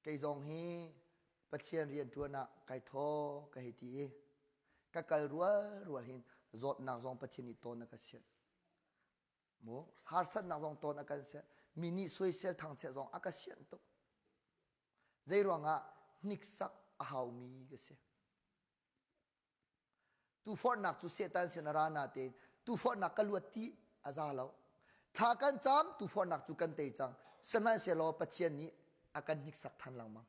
Speaker 1: Kei zong hi Pathian rianṭuan ah kai thaw ka hei ti i ka kal rual rual hin zawtnak zong Pathian nih tawn a ka sianh. Mu harsatnak zong tawn a kan sianh. Mi nih soisel thangchiat zong a ka sianh tuk. Zei ruangah hniksak a haumi ka si. Tuforhnak cu Satan sin a ra natein tuforhnak ka luat ti a za lo. Thla kan cam tuforhnak cu kan tei cang. Sihmanhsehlaw Pathian nih a kan hniksak than lengmang.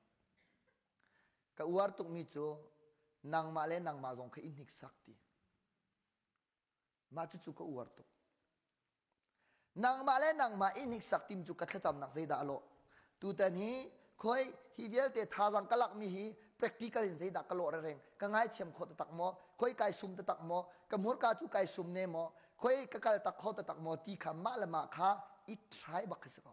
Speaker 1: Ka uar tukmi cu nangmah le nangmah zong kha i hniksak ti. Mah cucu ka uar tuk. Nangmah le nangmah i hniksak tim cu ka thlacamnak zeidah a lawh? Tutan hi khoi hi vialte thazaang ka lakmi hi practical in zeidah ka lawh rereng? Ka ngaithiam kho taktak maw? Khoi kai sum taktak maw? Ka hmurka cu kai sum ne maw? Khoi ka kal tak kho taktak maw? Ti kha mah le mah kha i try bak khi si ko.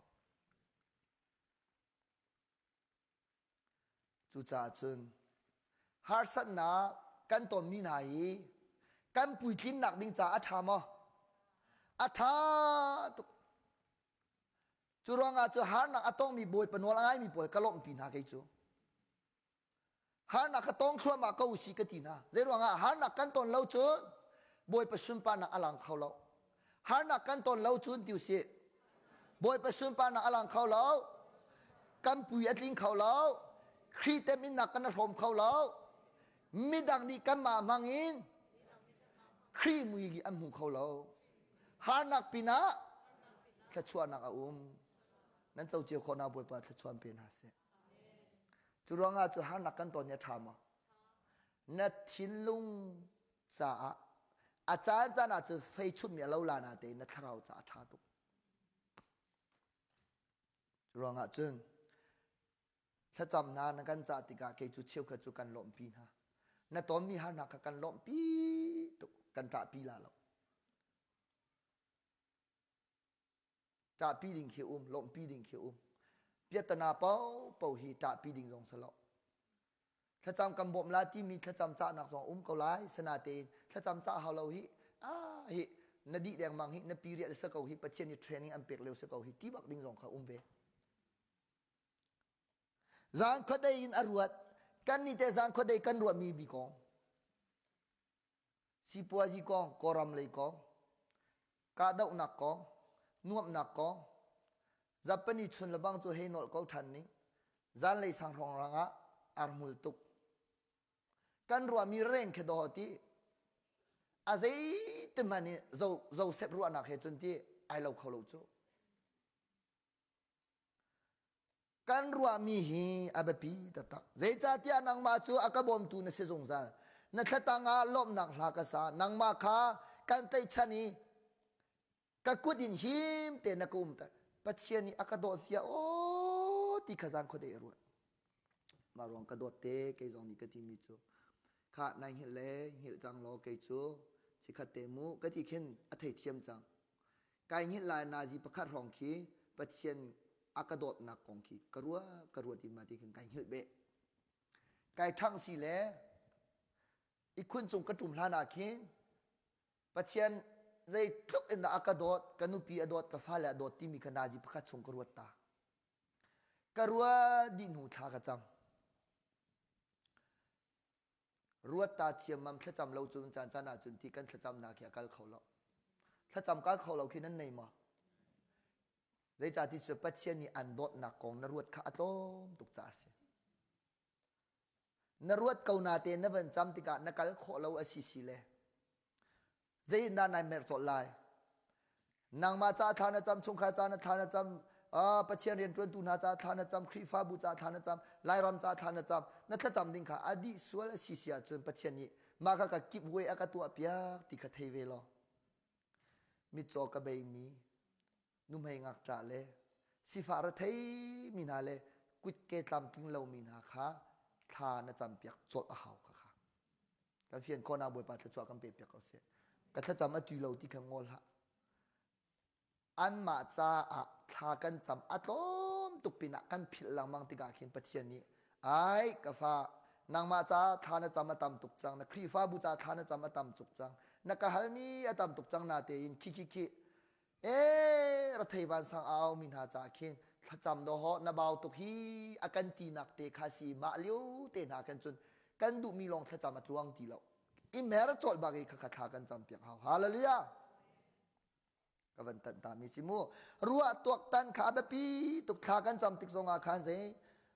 Speaker 1: Cucaah cun harsatnak kan tonmi hna hi kan puitlinnak ding caah a ṭha maw? A ṭha tuk. Cu ruangah cu harnak a tongmi Bawipa nawl a ngaimi pawl ka lawmhpi hna kei cu. Harnak ka tong thluahmah ko usih ka ti hna. Zei ruangah harnak kan ton lo cun Bawipa sunparnak a lang kho lo. Harnak kan ton lo cun ti usih. Bawipa sunparnak a lang kho lo. Kan pui a tling kho lo. Khrih teminnak kan hrawm kho lo. Midang nih kanmah hmang in Khrih mui an hmu kho lo. Harnak pinah thluachuahnak a um. Nan co cio khawhnak Bawipa thluachuah pe hna seh. Cu ruangah cu harnak kan ton hi a ṭha maw? Na thinlung caah a caan caan ah cu fei chunhmi a lo la na tein na thlarau caah a ṭha tuk. Cu ruangah cun thlacam hna na kan cah tikah kei cu cheukhat cu kan lawmhpi hna. Na tonmi harnak kha kan lawmhpi tuk, kan ṭahpi la lo. Ṭahpi ding khi um, lawmhpi ding khi um. Piahtana paohpaoh hi ṭahpi ding zong si lo. Thlacam kan bawmh la timi thlacam cahnak zong um ko lai. Sinatein thlacam cah hau lo hi, ah hi na dih dengmang hi, na period sa ko hi, Pathian nih training an pek lio si ko hi, ti bak ding zong kha um ve. Zan khuadei in a ruat. Kan nih te zan khuadei kan ruahmi bi kong. Sipuazi kong, Kawlram lei kong, kahdohnak kong, nuamhnak kong, Japanese chun le bang cu hei nolh ko ṭhan ning. Zanlei sang hrawng ah arhmul tuk. Kan ruahmi reng khi dawh ti. A zei hmanh i Joseph ruahnak he cun ti ai lo kho lo cu. Kan ruahmi hi a biapi taktak. Zeicahtiah nangmah cu a ka bawmtu na si zungzal. Na thlatang ah lawmhnak hla ka sa. Nangmah kha kan tlaihchan i ka kut in him tein na ka umter. Pathian nih a ka dawt zia aw ti kha zan khuadei a ruat. Mah ruang ka dawt te kei zong nih ka timi cu kha nai hngilh le hngilh cang law kei cu chikhat te mu ka ti khin a theithiam cang. Kai hngilh lai nazi pakhat hrawng khi Pathian a ka dawtnak kong khi ka ruah ka ruat i mah ti khin kai hngilh beh. Kai ṭhangh si le ikhun cung ka ṭum hlan ah khin Pathian zeitluk in dah a ka dawt, ka nupi a dawt, ka fale a dawt timi kha nazi pakhat chung ka ruat ta. Ka ruah dih hnu thla ka cam. Ruat ta thiammam thlacam lo cun caan caan ahcun ti kan thlacamnak hi a kal kho lo. Thlacam kal kho lo khi nan nei maw? Zeicahti cu Pathian nih an dawtnak kong na ruat kha a tlawm tuk caah a si. Na ruat ko natein na van cam tikah na kal khawh lo a si si le Zeitindah nai merh colh lai? Nangmah ca thla na cam, chungkhar ca na thla na cam, uh, Pathian rianṭuantu hna ca thla na cam, Khrihfabu ca thla na cam, Lairam ca thla na cam, na thlacam ding kha a dih sual a si si ahcun Pathian nih mah kha ka kip way a ka tuah piak ti kha thei ve law. Mitcaw ka beimi, nuhmei ngakṭah le sifah rethei mi hna le kutke tlamtling lomi hna kha thla na campiak colh a hau kha kha. Kan fian khawhnak Bawipa thluachuah kan pe piak ko seh. Ka thlacam a tui lo ti kha ngol hlah. Anmah caah thla kan cam a tlawm tuk pinah kan philh lengmang tikah khin Pathian nih ai ka fa Nangmah ca thla na cam a tam tuk cang. Na Khrihfabu ca thla na cam a tam tuk cang. Na ka halmi a tam tuk cang na tein khi khi khi ee rathei vansang au mi hna ca khin thlacam do ho na bau tuk hi a kan tinak te kha si mah lio te hna kan cun kan duhmi lawng thlacam a tluang ti lo i mer cawlh bak i khakha thla kan cam piak hau hallelujah ka van tanh ta mi si mu ruah tuak tan kha biapi tuk thla kan cam tik zong ah khan zei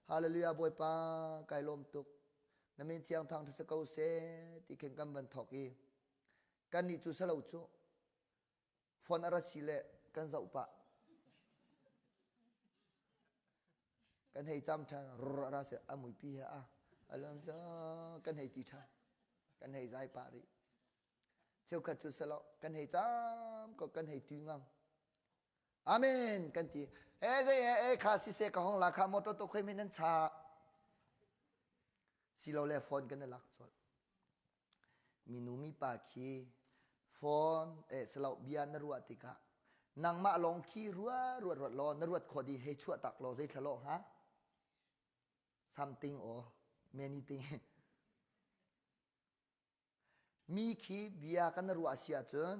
Speaker 1: hallelujah bawipa kai lawm tuk na min thiang thang si ko se ti khin kan van thok i kan nih cu salo cu phone a ra si le kan zoh pah kan hei cam ṭhan rr a ra si a muipi he a alam ca kan hei ti ṭhan kan hei zai pah rih cheukhat cu selo kan hei cam ko kan hei tu ngang amen kan ti he zei he e kha si se ka hong la kha motor to khoi men nan cha silo le phone kan lak chol Minu mipa khi phone eh silo bia na ruah tikah nangmah lawng khi ruah ruat ruat law na ruat khawh dih hei chuah tak law zei thla law hnga something or many thing mi khi bia kan ruah si ahcun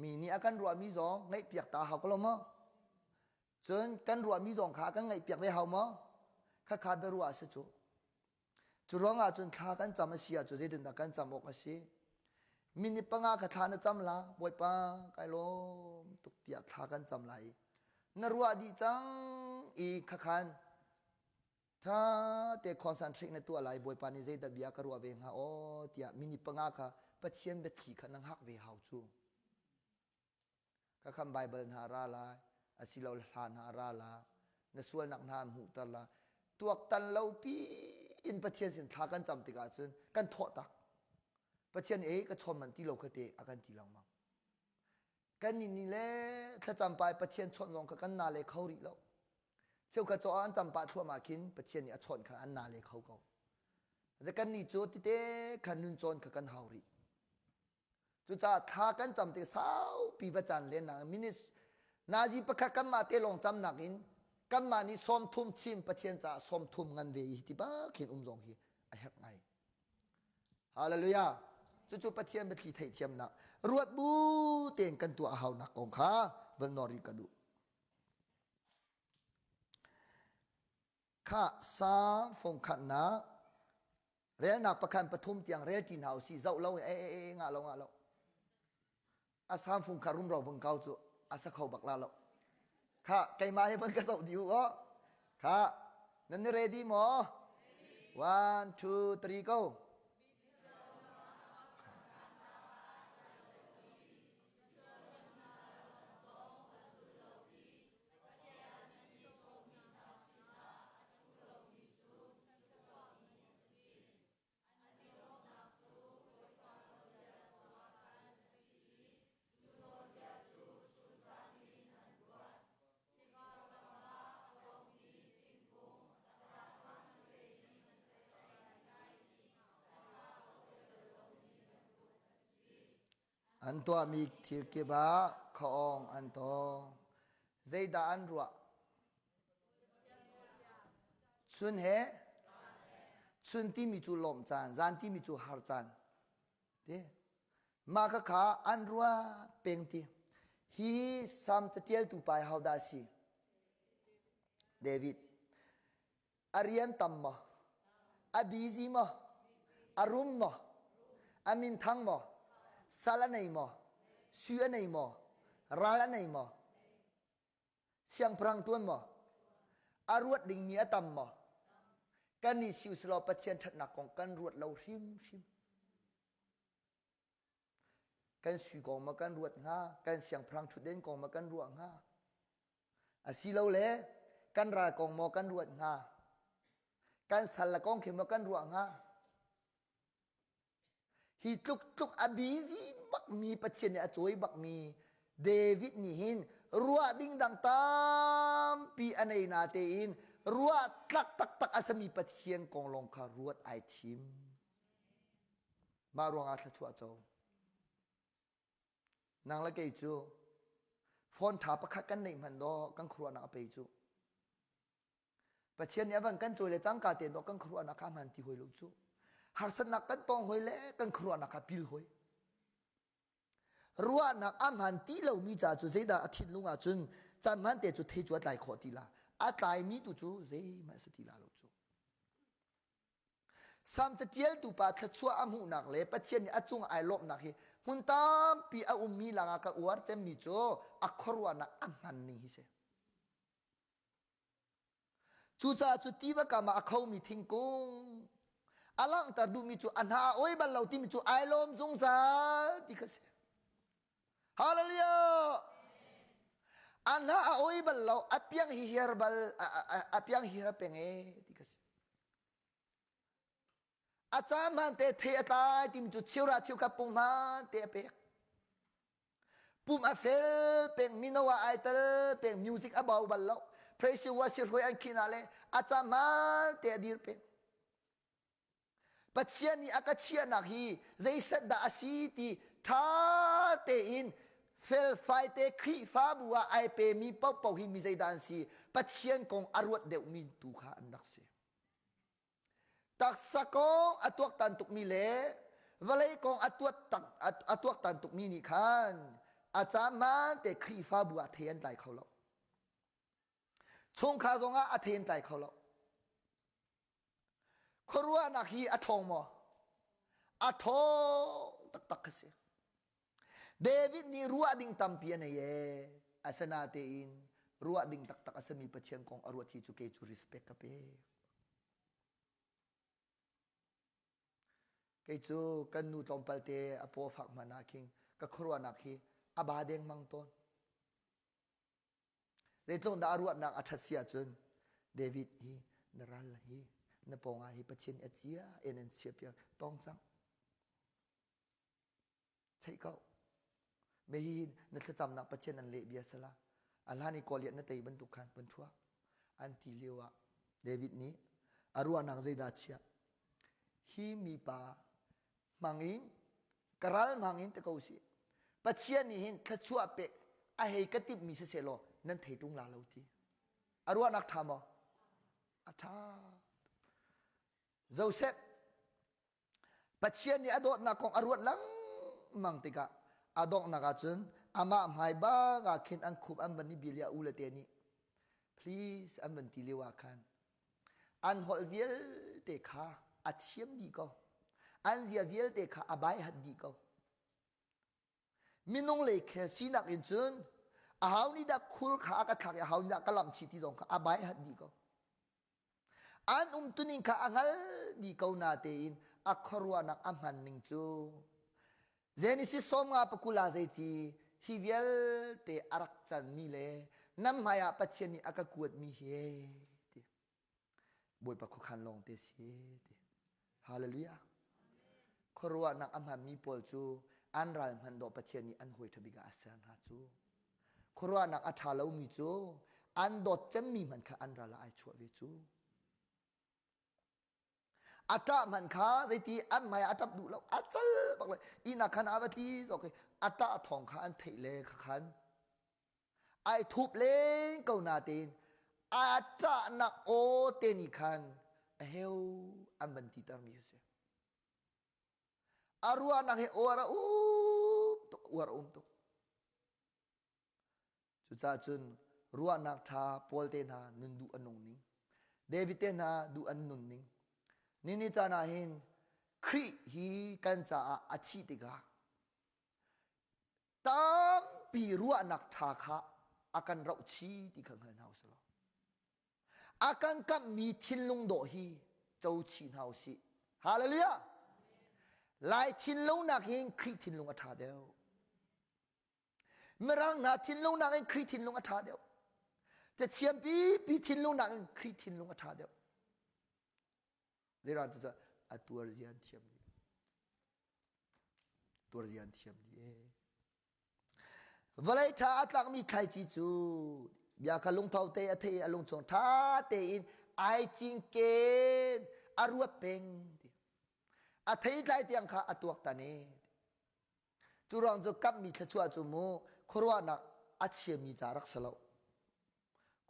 Speaker 1: mi nih a kan ruahmi zong ngaihpiak ta hau ko lo maw cun kan ruahmi zong kha kan ngaihpiak ve hau maw khakha biaruah a si cu Cu ruangah cun thla kan cam a si ahcun zeitindah kan cam awk a si? Minute panga kha thla na cam la, Bawipa kai lawm tuk tiah thla kan cam lai i na ruah dih cang i khakhan tha te concentrate na tuah lai Bawipa nih zeidah bia ka ruah ve hnga aw tiah minute panga kha Pathian biathli kha na hngak ve hau cu. Ka khan Baibal hna ra lai, asilole hla hna ra la, na sualnak hna an hmuhter la. Tuaktan lo pi in Pathian sin thla kan cam tikah cun kan thawh tak. Pathian e ka chawn man ti lo kha te a kan ti lengmang. Kan nih nih le thlacam pa i Pathian chawnh zong kha kan na le kho rih lo. Cheukhat caw an cam pah thluahmah khin Pathian nih a chawnh kha an na le kho ko. Kan nih cu tite khan nun cawn kha kan hau rih. Cucaah thla kan cam tik saupi va caan lennak minutes nazi pakhat kanmah te lawng camnak in kanmah nih sawmthum chin Pathian caah sawmthum ngan ve i ti bak hin um zong hi a herh ngai. Hallelujah. Cucu Pathian biathli theihthiamnak ruat bu tein kan tuah a haunak kong kha van nawr rih ka duh. Khah Salm fungkhatnak relnak pakhat pathum tiang rel ṭi hna usih zoh lo e e e ngah lo ngah lo a sam fung kha rumro vung kau cu a sa kho bak la lo kha keimah he van ka zoh dih u aw kha nan ni ready maw one two three go An tuahmi thil kip ah khaawng an tawng. Zeidah an ruah? Chun he chun timi cu lawmh caan, zan timi cu har caan. Ti. Mah khakha an ruah peng ti. Hi Salm catialtu pa hi hodah a si? David. A rian tam maw? A busy maw? A rum maw? A minthang maw? Sal a nei maw? Sui a nei maw? Ral a nei maw? Siangpahrang tuan maw? A ruat dingmi a tam maw? Kan nih si usilaw Pathian ṭhatnak kong kan ruat lo hrimhrim. Kan sui kong maw kan ruat hnga? Kan siangpahrang ṭhutden kong maw kan ruah hnga? Asilole kan ral kong maw kan ruat hnga? Kan sal le kong khi maw kan ruah hnga? Hi tluk tluk a busy bakmi Pathian nih a cawi bakmi David nih hin ruah ding dang tampi a nei na tein ruah tlak taktak a sami Pathian kong lawng kha ruat ai thim. Mah ruangah thluachuah co. Nang le kei cu phone ṭha pakhat kan neih hmanh dawh kan khuaruahnak a pe cu. Pathian nih a van kan cawi le cangka te dawh kan khuaruahnak kha hman ti hoi lo cu. Harsatnak kan tong hoi le kan khuaruahnak kha pil hoi. Ruahnak a hmaan ti lomi ca cu zeidah a thinlung ah cun caan hmaan te cu thei cu a tlai khawh ti la. A tlaimi tu cu zeihmanh a si ti la lo cu. Salm catialtu pa thluachuah a hmuhnak le Pathian nih a cung ai lawmhnak hi hmun tampi a ummi lakah ka uar cemmi cu a khuaruahnak a hman ning hi si. Cucaah cu tiva kam ah a khomi thingkung a langhter duhmi cu a hna a oi bal lo timi cu ai lawm zungzal ti kha si. Hallelujah! A hna a oi bal lo, a piang hihiar bal, a piang hihiar peng e ti kha si. A caan hmaan te thei a tlai timi cu chiura chiukhat pung hmaan te a pek. Pum a fel peng, mino ah ai tel peng, music a bau bal lo. Praise worship hruai an khin ah le a caan hmaan te a dir peng. Pathian nih a ka chiahnak hi zeiset dah a si ti ṭha tein felfai te Khrihfabu ah ai pemi paohpaoh hi mi zeidah an si? Pathian kong a ruat deuhmi tu kha an rak si. Taksa kong a tuaktan tukmi le vawlei kong a a tuaktan tukmi nih khan a caan te Khrihfabu ah thei an tlai kho lo. Chungkhar zongah a thei an tlai kho lo. Khuaruahnak hi a ṭhawng maw? A ṭhawng taktak kha si. David nih ruah ding tampi a nei ee. Asinatein ruah ding taktak a simi Pathian kong a ruat hi cu kei cu respect ka pek. Kei cu kan nu tlawmpal te a paw fak hmanh ah khin ka khuaruahnak hi a ba dengmang tawn. Zeitluk dah a ruahnak a ṭhat si ahcun David hi na ral hi na pawngah hi Pathian a cia in an chiahpiak tawng cang. Theih ko. Me hi na thlacamnak Pathian an leh bia sala. A hlan i Goliath na tei bantuk khan van ṭhua. An ti lio ah David nih a ruahnak zeidah chiah. Hi mipa hmangin ka ral hmangin te ko si. Pathian nih hin thluachuah pek a hei ka timhmi siseh law nan thei ṭung la lo ti. A ruahnak ṭha maw? A ṭha. Joseph Pathian nih a dawtnak kong a ruat lengmang tikah a donghnak ahcun amah hmai bak ah khin an khup an van i bil i a u le te nih please an van ti lio ah khan an holh vialte kha a thiam dih ko an zia vialte kha a baihat dih ko minung lei khel sinak in cun a hau nih dah khur kha a ka thlak i a hau nih dah ka lamh chih ti zong kha a baihat dih ko An umtuning kha a hngal dih ko natein a khuaruahnak a hman ning cu Genesis 50 pakul ah zeiti hi vialte a rak canmi le nan hmaiah Pathian nih a ka kuatmi hi ti Bawipa khuakhan lawng te si ti Hallelujah khuaruahnak a hmanmi pawl cu an ral hmanh dawh Pathian nih an hawi ṭha bik ah a ser hna cu Khuaruahnak a ṭha lomi cu an dawt cemmi hmanh kha an ral ah ai chuah ve cu. A ṭah hmanh kha zeiti an hmai ah a ṭap duh lo, a cal bak le inn ah khan a va tli zawk i a ṭah thawng kha an theih le kha khan ai thup len ko natein a ṭahnak aw te nih khan a heu an van titermi a si. A ruahnak hi uar a um tuk, uar a um tuk. Cucaah cun ruahnak ṭha Paul te hna nun duh a nung ning, David te hna duh an nun ning. Nini caan ah hin Khrih hi kan caah a thih tikah tampi ruahnak ṭha kha a kan roh chih ti kha hngal hna usih law. A kan kamhmi thinlung dawh hi co chih hna usih. Hallelujah! Lai thinlung nakin Khrih thinlung a ṭha deuh. Mirang hna thinlung nakin Khrih thinlung a ṭha deuh. Cathiam pipi thinlung nakin Khrih thinlung a ṭha deuh. Zeiruang cu a tuar zia an thiam dih. Tuar zia an thiam dih. Vawlei ṭha a tlakmi thlaici cu bia kha lungtho te a thei i a lungchung ṭha tein ai cinken a ruat peng ti. A theitlai tiang kha a tuaktan i cu ruang cu kamhmi thluachuah cu mu khuaruahnak a chiami ca rak si lo.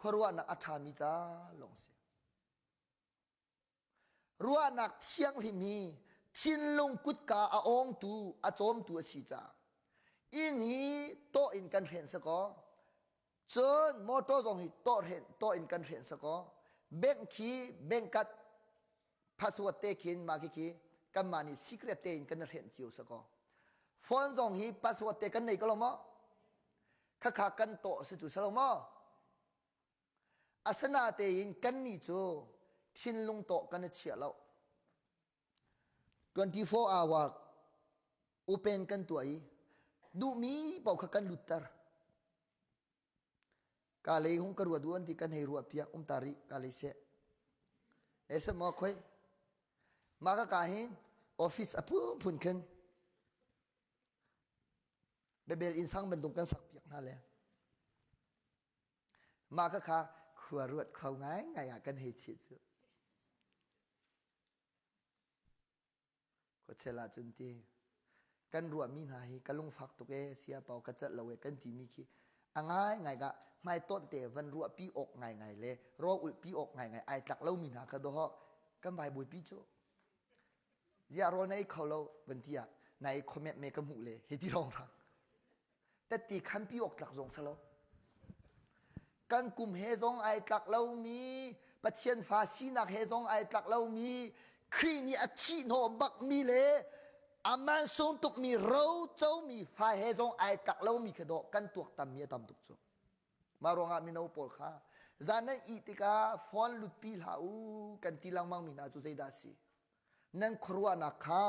Speaker 1: Khuaruahnak a ṭhami ca lawng si. Ruahnak thianghlim hi Thinlung kutka a awngtu, a cawmtu a si caah. Inn hi tawh in kan hren si kaw, cun motor zong hi tawh hren tawh in kan hren si kaw, bank khi bank kat password te khin mah khi khi kanmah nih secret tein kan i hrenh cio si kaw. Phone zong hi password te kan nei ko lo maw? Khakha kan tawh si cu si lo maw? Asinatein kannih cu thinlung tawh kan i chiah lo. 24 hour open kan tuah i duhmi paoh kha kan lutter. Ka lei hung ka ruat u an ti kan hei ruah piak um ta rih ka lei seh. E se maw khoi mah ka ka hin office a phunphun khin Bebel inn sang bantuk kan sak piak hna le Mah khakha khua ruat kho ngaingai ah kan hei chih cu. Khuachel ahcun ti kan ruahmi hna hi ka lungfak tuk ee sia pau ka celh lo ee kan timi khi a ngaingai ka hmaitonh te van ruahpi awk ngaingai le rawl ulhpi awk ngaingai ai tlak lomi hna kha dawh kan vai buaipi cu. Ziah rawl na ei kho lo van ti ah na ei khomet me ka hmuh le hi ti rong rang. Tette khanpi awk tlak zong si lo. Kan kum he zong ai tlak lomi, Pathian fa sinak he zong ai tlak lomi, Khrih nih a thih hnawh bakmi le a man sung tukmi ro comi fa he zong ai tlak lomi kha dawh kan tuaktammi a tam tuk cu. Mah ruangah mino pawl kha zan nan ih tikah phone lutpi hlah u kan ti lengmang mi hna cu zeidah a si? Nan khuaruahnak kha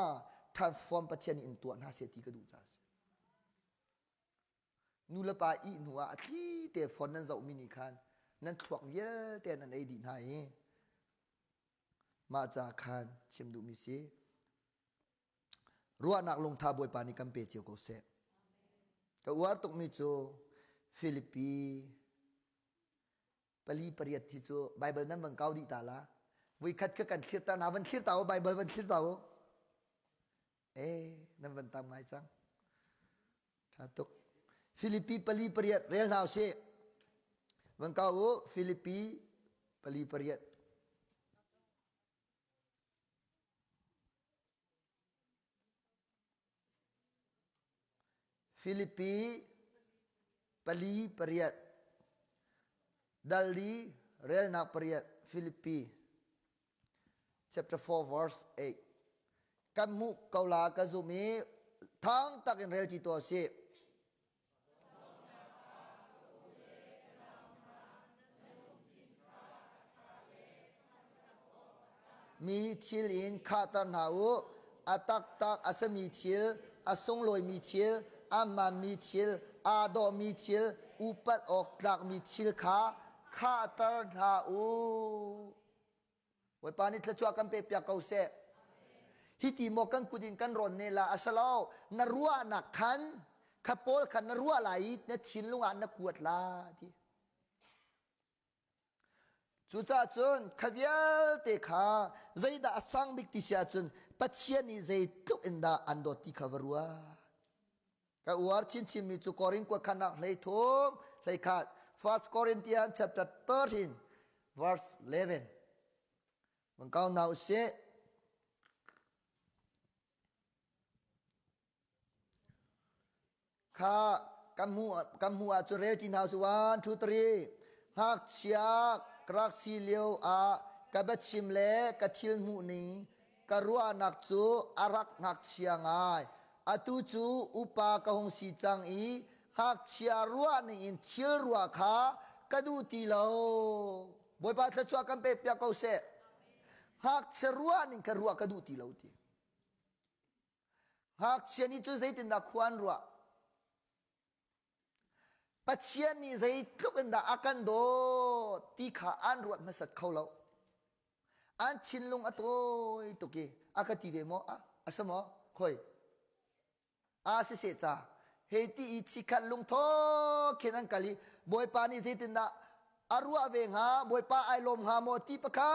Speaker 1: transform Pathian nih in tuah hna seh ti ka duh caah a si. Nu le pa ih hnu ah a thli te phone nan zohmi nih khan nan thluak vialte nan ei dih hna i mah ca khan chim duhmi si. Ruahnak lungtha Bawipa nih kan pe cio ko seh. Ka uar tukmi cu Filipi pali pariat hi cu Bible nan van kau dih ta la. Voikhat kha kan thlir ta hna van thlir ta u Bible van thlir ta u. Eh nan van tam ngai cang. Tha tuk. Filipi pali pariat rel hna usih. Van kau u Filipi pali pariat. Filipi pali pariat dal li relnak pariat Filipi chapter 4 verse 8 kan hmuh ko la ka zum i thang tak in rel ti tuah sih. Mi thil in khahter hna u. A taktak a sami thil, a sunglawimi thil, a hmaanmi thil, aa dawhmi thil, upat awk tlakmi thil kha khahter hna u. Bawipa nih thluachuah kan pekpiak ko seh. Hi ti maw kan kut in kan rawn ne la a si lo. Na ruahnak khan kha pawl khan na ruah lai i na thinlung ah na kuat la ti. Cucaah cun kha vialte kha zeidah a sang bik ti si ahcun Pathian nih zeitluk in dah an dawt ti kha va ruat. Ka uar chinchinmi cu Korin kuakhannak hlei thum hlei khat First Corinthians chapter 13 verse 11. Van kau na usih. Kha kan hmu kan hmu ah cu rel ti hna su 1 2 3 ngakchia rak si lio ah ka biachim le ka thil hmuh ning ka ruahnak cu a rak ngakchia ngai Atu cu upa ka hung si cang i ngakchia ruah ningin thil ruah kha ka duh ti lo. Bawipa thluachuah kan pekpiak ko seh. Ngakchia ruah ning kha ruah ka duh ti lo ti. Ngakchia nih cu zeitindah khua an ruah? Pathian nih zeitluk in dah a kan dawt ti kha an ruat hmasat kho lo. An thinlung a tawi tuk i a ka ti ve maw? A si maw? Khoi. A si seh ca. Hei ti i chikhat lungtho khin an kal i Bawipa nih zeitindah a ruah ve hnga, Bawipa ai lawm hnga maw ti pakha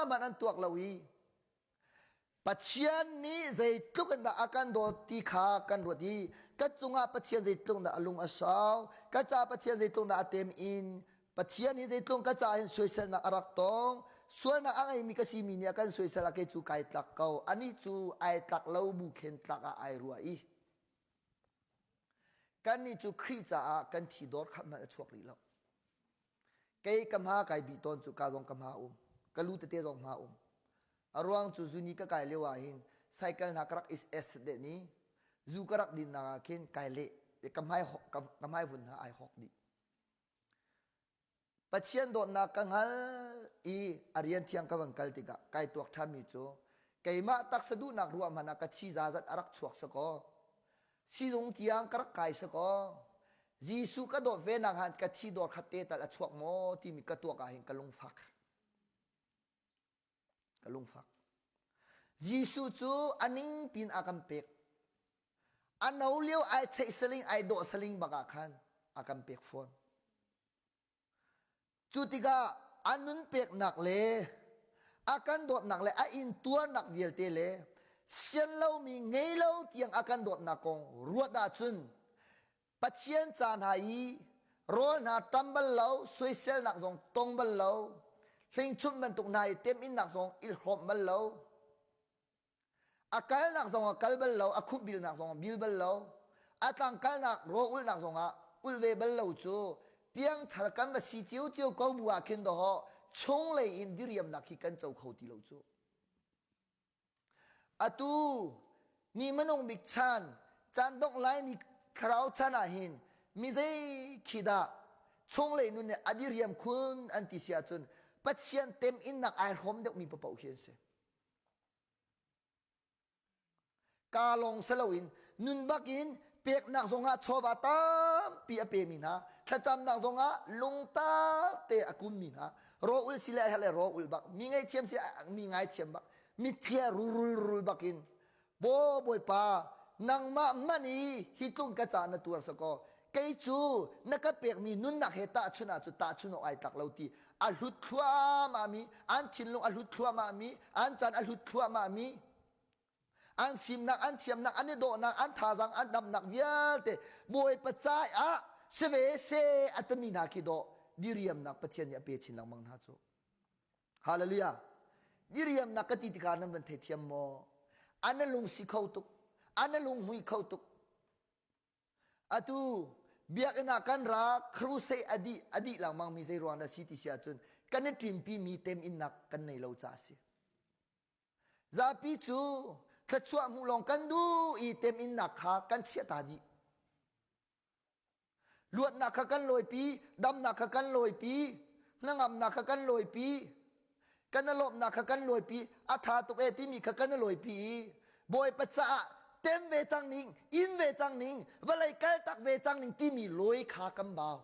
Speaker 1: hmanh an tuak lo i Pathian nih zeitluk in dah a kan dawt ti kha kan ruat i ka cungah Pathian zeitluk dah a lung a sau, ka ca Pathian zeitluk dah a tem in, Pathian hi zeitluk ka ca hin soiselnak a rak tong, Sualnak a ngeimi ka simi nih a kan soisel ah kei cu kai tlak ko. Anih cu ai tlak lo bu khin tlak ah ai ruah i kannih cu Khrih caah kan thi dawr khat hmanh a chuak rih lo. Kei ka hma kai bih tawn cu ka zong ka hma um. Ka lu tete zong hma um. A ruang cu zuni ka kai lio ah hin cycle hna ka rak is es deh ni zu ka rak din nak ah khin kai leh ka hmai ka hmai vun hna ai hawk dih. Pathian dawtnak ka hngal i a rian thiang ka van kal tikah kai tuak ṭhanmi cu keimah taksa duhnak ruah hmanh ah ka thi zazat a rak chuak sakaw sizung tiang ka rak kai sakaw Jesuh ka dawt ve nak han ka thi dawr khat te tal a chuak maw timi ka tuak ah hin ka lungfak ka lungfak Jesuh cu a ning pin a kan pek a no lio ai cheih saling ai dawh saling bak ah khan a kan pek fawn Cu tikah a nun peknak le a kan dawtnak le a intuarnak vialte le sian lomi ngei lo tiang a kan dawtnak kong ruat ahcun Pathian ca hna i rawl hna ṭam bal lo, soiselnak zong tong bal lo, hlingchumh bantuk hna i teminnak zong i hrawmh bal lo, A kalnak zongah kal bal lo, a khupbilnak zongah bil bal lo, a tlangkalnak rawlulhnak zongah ulh ve bal lo cu piangthar kan va si ciocio ko bu ah khin dawh chunglei in diriamnak hi kan co kho ti lo cu. Atu ni minung bik chan, caan dongh lai ni thlarau chan ah hin mi zei khi dah chunglei nun nih a diriam khun an ti si ahcun Pathian teminnak ai hrawm deuhmi paoh khi an si. Ka lawng si loin nun bakin peknak zongah chawva tampi a pemi hna, thlacamnak zongah lungtak te a kummi hna, raw-ul si le herh le raw-ul bak, mi ngaihthiam si mi ngaithiam bak, mitthlia rulrul rul bakin Baw Bawipa nangmah man i hi tlung ka ca na tuar sakaw kei cu na ka pekmi nunnak he tahchun ahcun tahchun awk ai tlak lo ti a hlut thluahmah mi an thinlung a hlut thluahmah mi an caan a hlut thluahmah mi an fimnak an thiamnak an i dawhnak an thazaang an damnak vialte Bawipa caah si ve se a timi hna khi dawh diriamnak Pathian nih a pe chin lengmang hna cu Hallelujah. Diriamnak ka ti tikah nan van theithiam maw? An lung si kho tuk. An lung hmui kho tuk. Atu biakinn ah kan ra crusade a dih a dih lengmang mi zei ruang dah si ti si ahcun kan i ṭimpi mi teminnak kan nei lo caah a si. Zapi cu thluachuah hmuh lawng kan duh i teminnak kha kan chiah ta dih. Luatnak kha kan lawipi, damnak kha kan lawipi, hnangamnak kha kan lawipi, kan i lawmhnak kha kan lawipi, a ṭha tuk e timi kha kan i lawipi i Bawipa caah tem ve cang ning, in ve cang ning, vawlei kaltak ve cang ning timi lawi kha kan bau.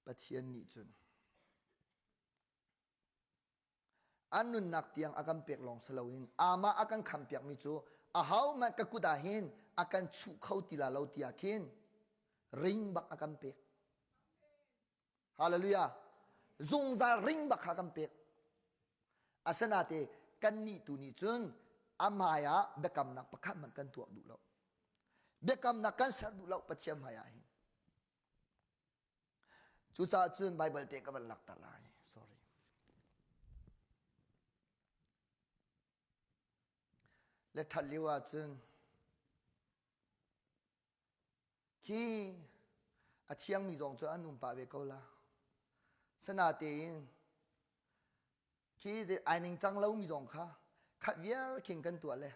Speaker 1: Pathian nih cun An nunnak tiang a kan pek lawng si loin amah a kan khampiakmi cu ahohmanh ka kut ah hin a kan chuh kho ti la lo tiah khin ring bak a kan pek. Hallelujah. Zungzal ring bak kha kan pek. Asinate kannih tu nih cun a hmai ah biakamnak pakhat hmanh kan tuah duh lo. Biakamnak kan ser duh lo Pathian hmai ah hin. Cucaah cun Baibal te ka van lak ta lai. Sorry. Le ṭhat lio ahcun khi a thiangmi zong cu an um pah ve ko la. Sanatein Khi ai ningcang lomi zong kha khat viar khin kan tuah le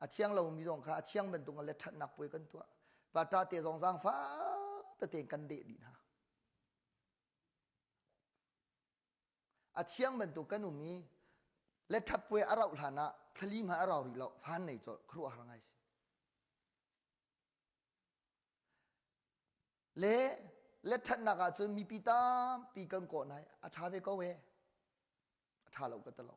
Speaker 1: a thiang lomi zong kha a thiang bantuk le ṭhatnak puai kan tuah. Pata te zong zaangfah tete kan deh dih hna. A thiang bantuk kan um i le ṭhat puai a rauh hlan ah thlali hmanh a rau rih lo fan nei colh khuaruahhar ngai si. Le le ṭhatnak ahcun mipi tampi kan kawh hna i a ṭha ve ko e. A ṭha lo ka ti lo.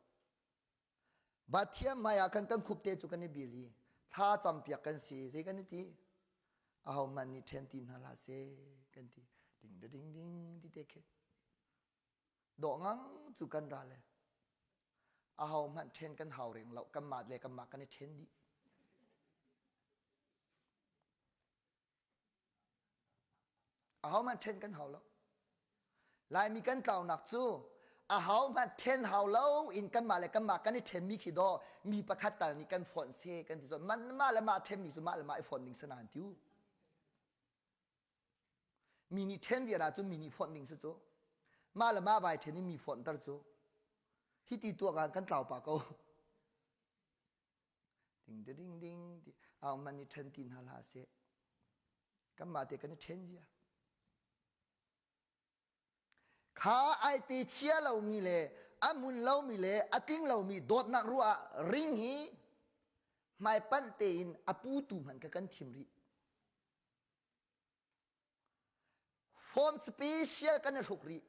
Speaker 1: Pathian hmai ah khan kan khup te cu kan i bil i thla campiak kan si zei kan i ti ahohmanh nih ṭhen ti hna hlah seh kan ti ding ding ding ti te khin dawh ngang cu kan ra le ahohmanh ṭhen kan hau reng lo kanmah le kanmah kan i ṭhen dih Ahohmanh ṭhen kan hau lo. Laimi kan tlaunak cu a hau hmanh then hau lo in kanmah le kanmah kan i thenmi khi daw mi pakhat tal nih kan fonh se kan ti zawn mah le mah thenmi cu mah le mah i fonh ding sana an tiu. Mi nih then viar ahcun mi nih fonh ding si cu. Mah le mah vai then in mi fonhter cu. Hi ti tuak ah kan tlau pa ko. Ding ding ding ding ti au man i then ti hna hlah seh. Kanmah te kan i then viar. Kha ai te chia lomi le a hmun lomi le a tling lomi dawtnak ruah ah ring hi hmaipanh tein a putu hmanh kha kan thim rih. Form special kan i hruk rih.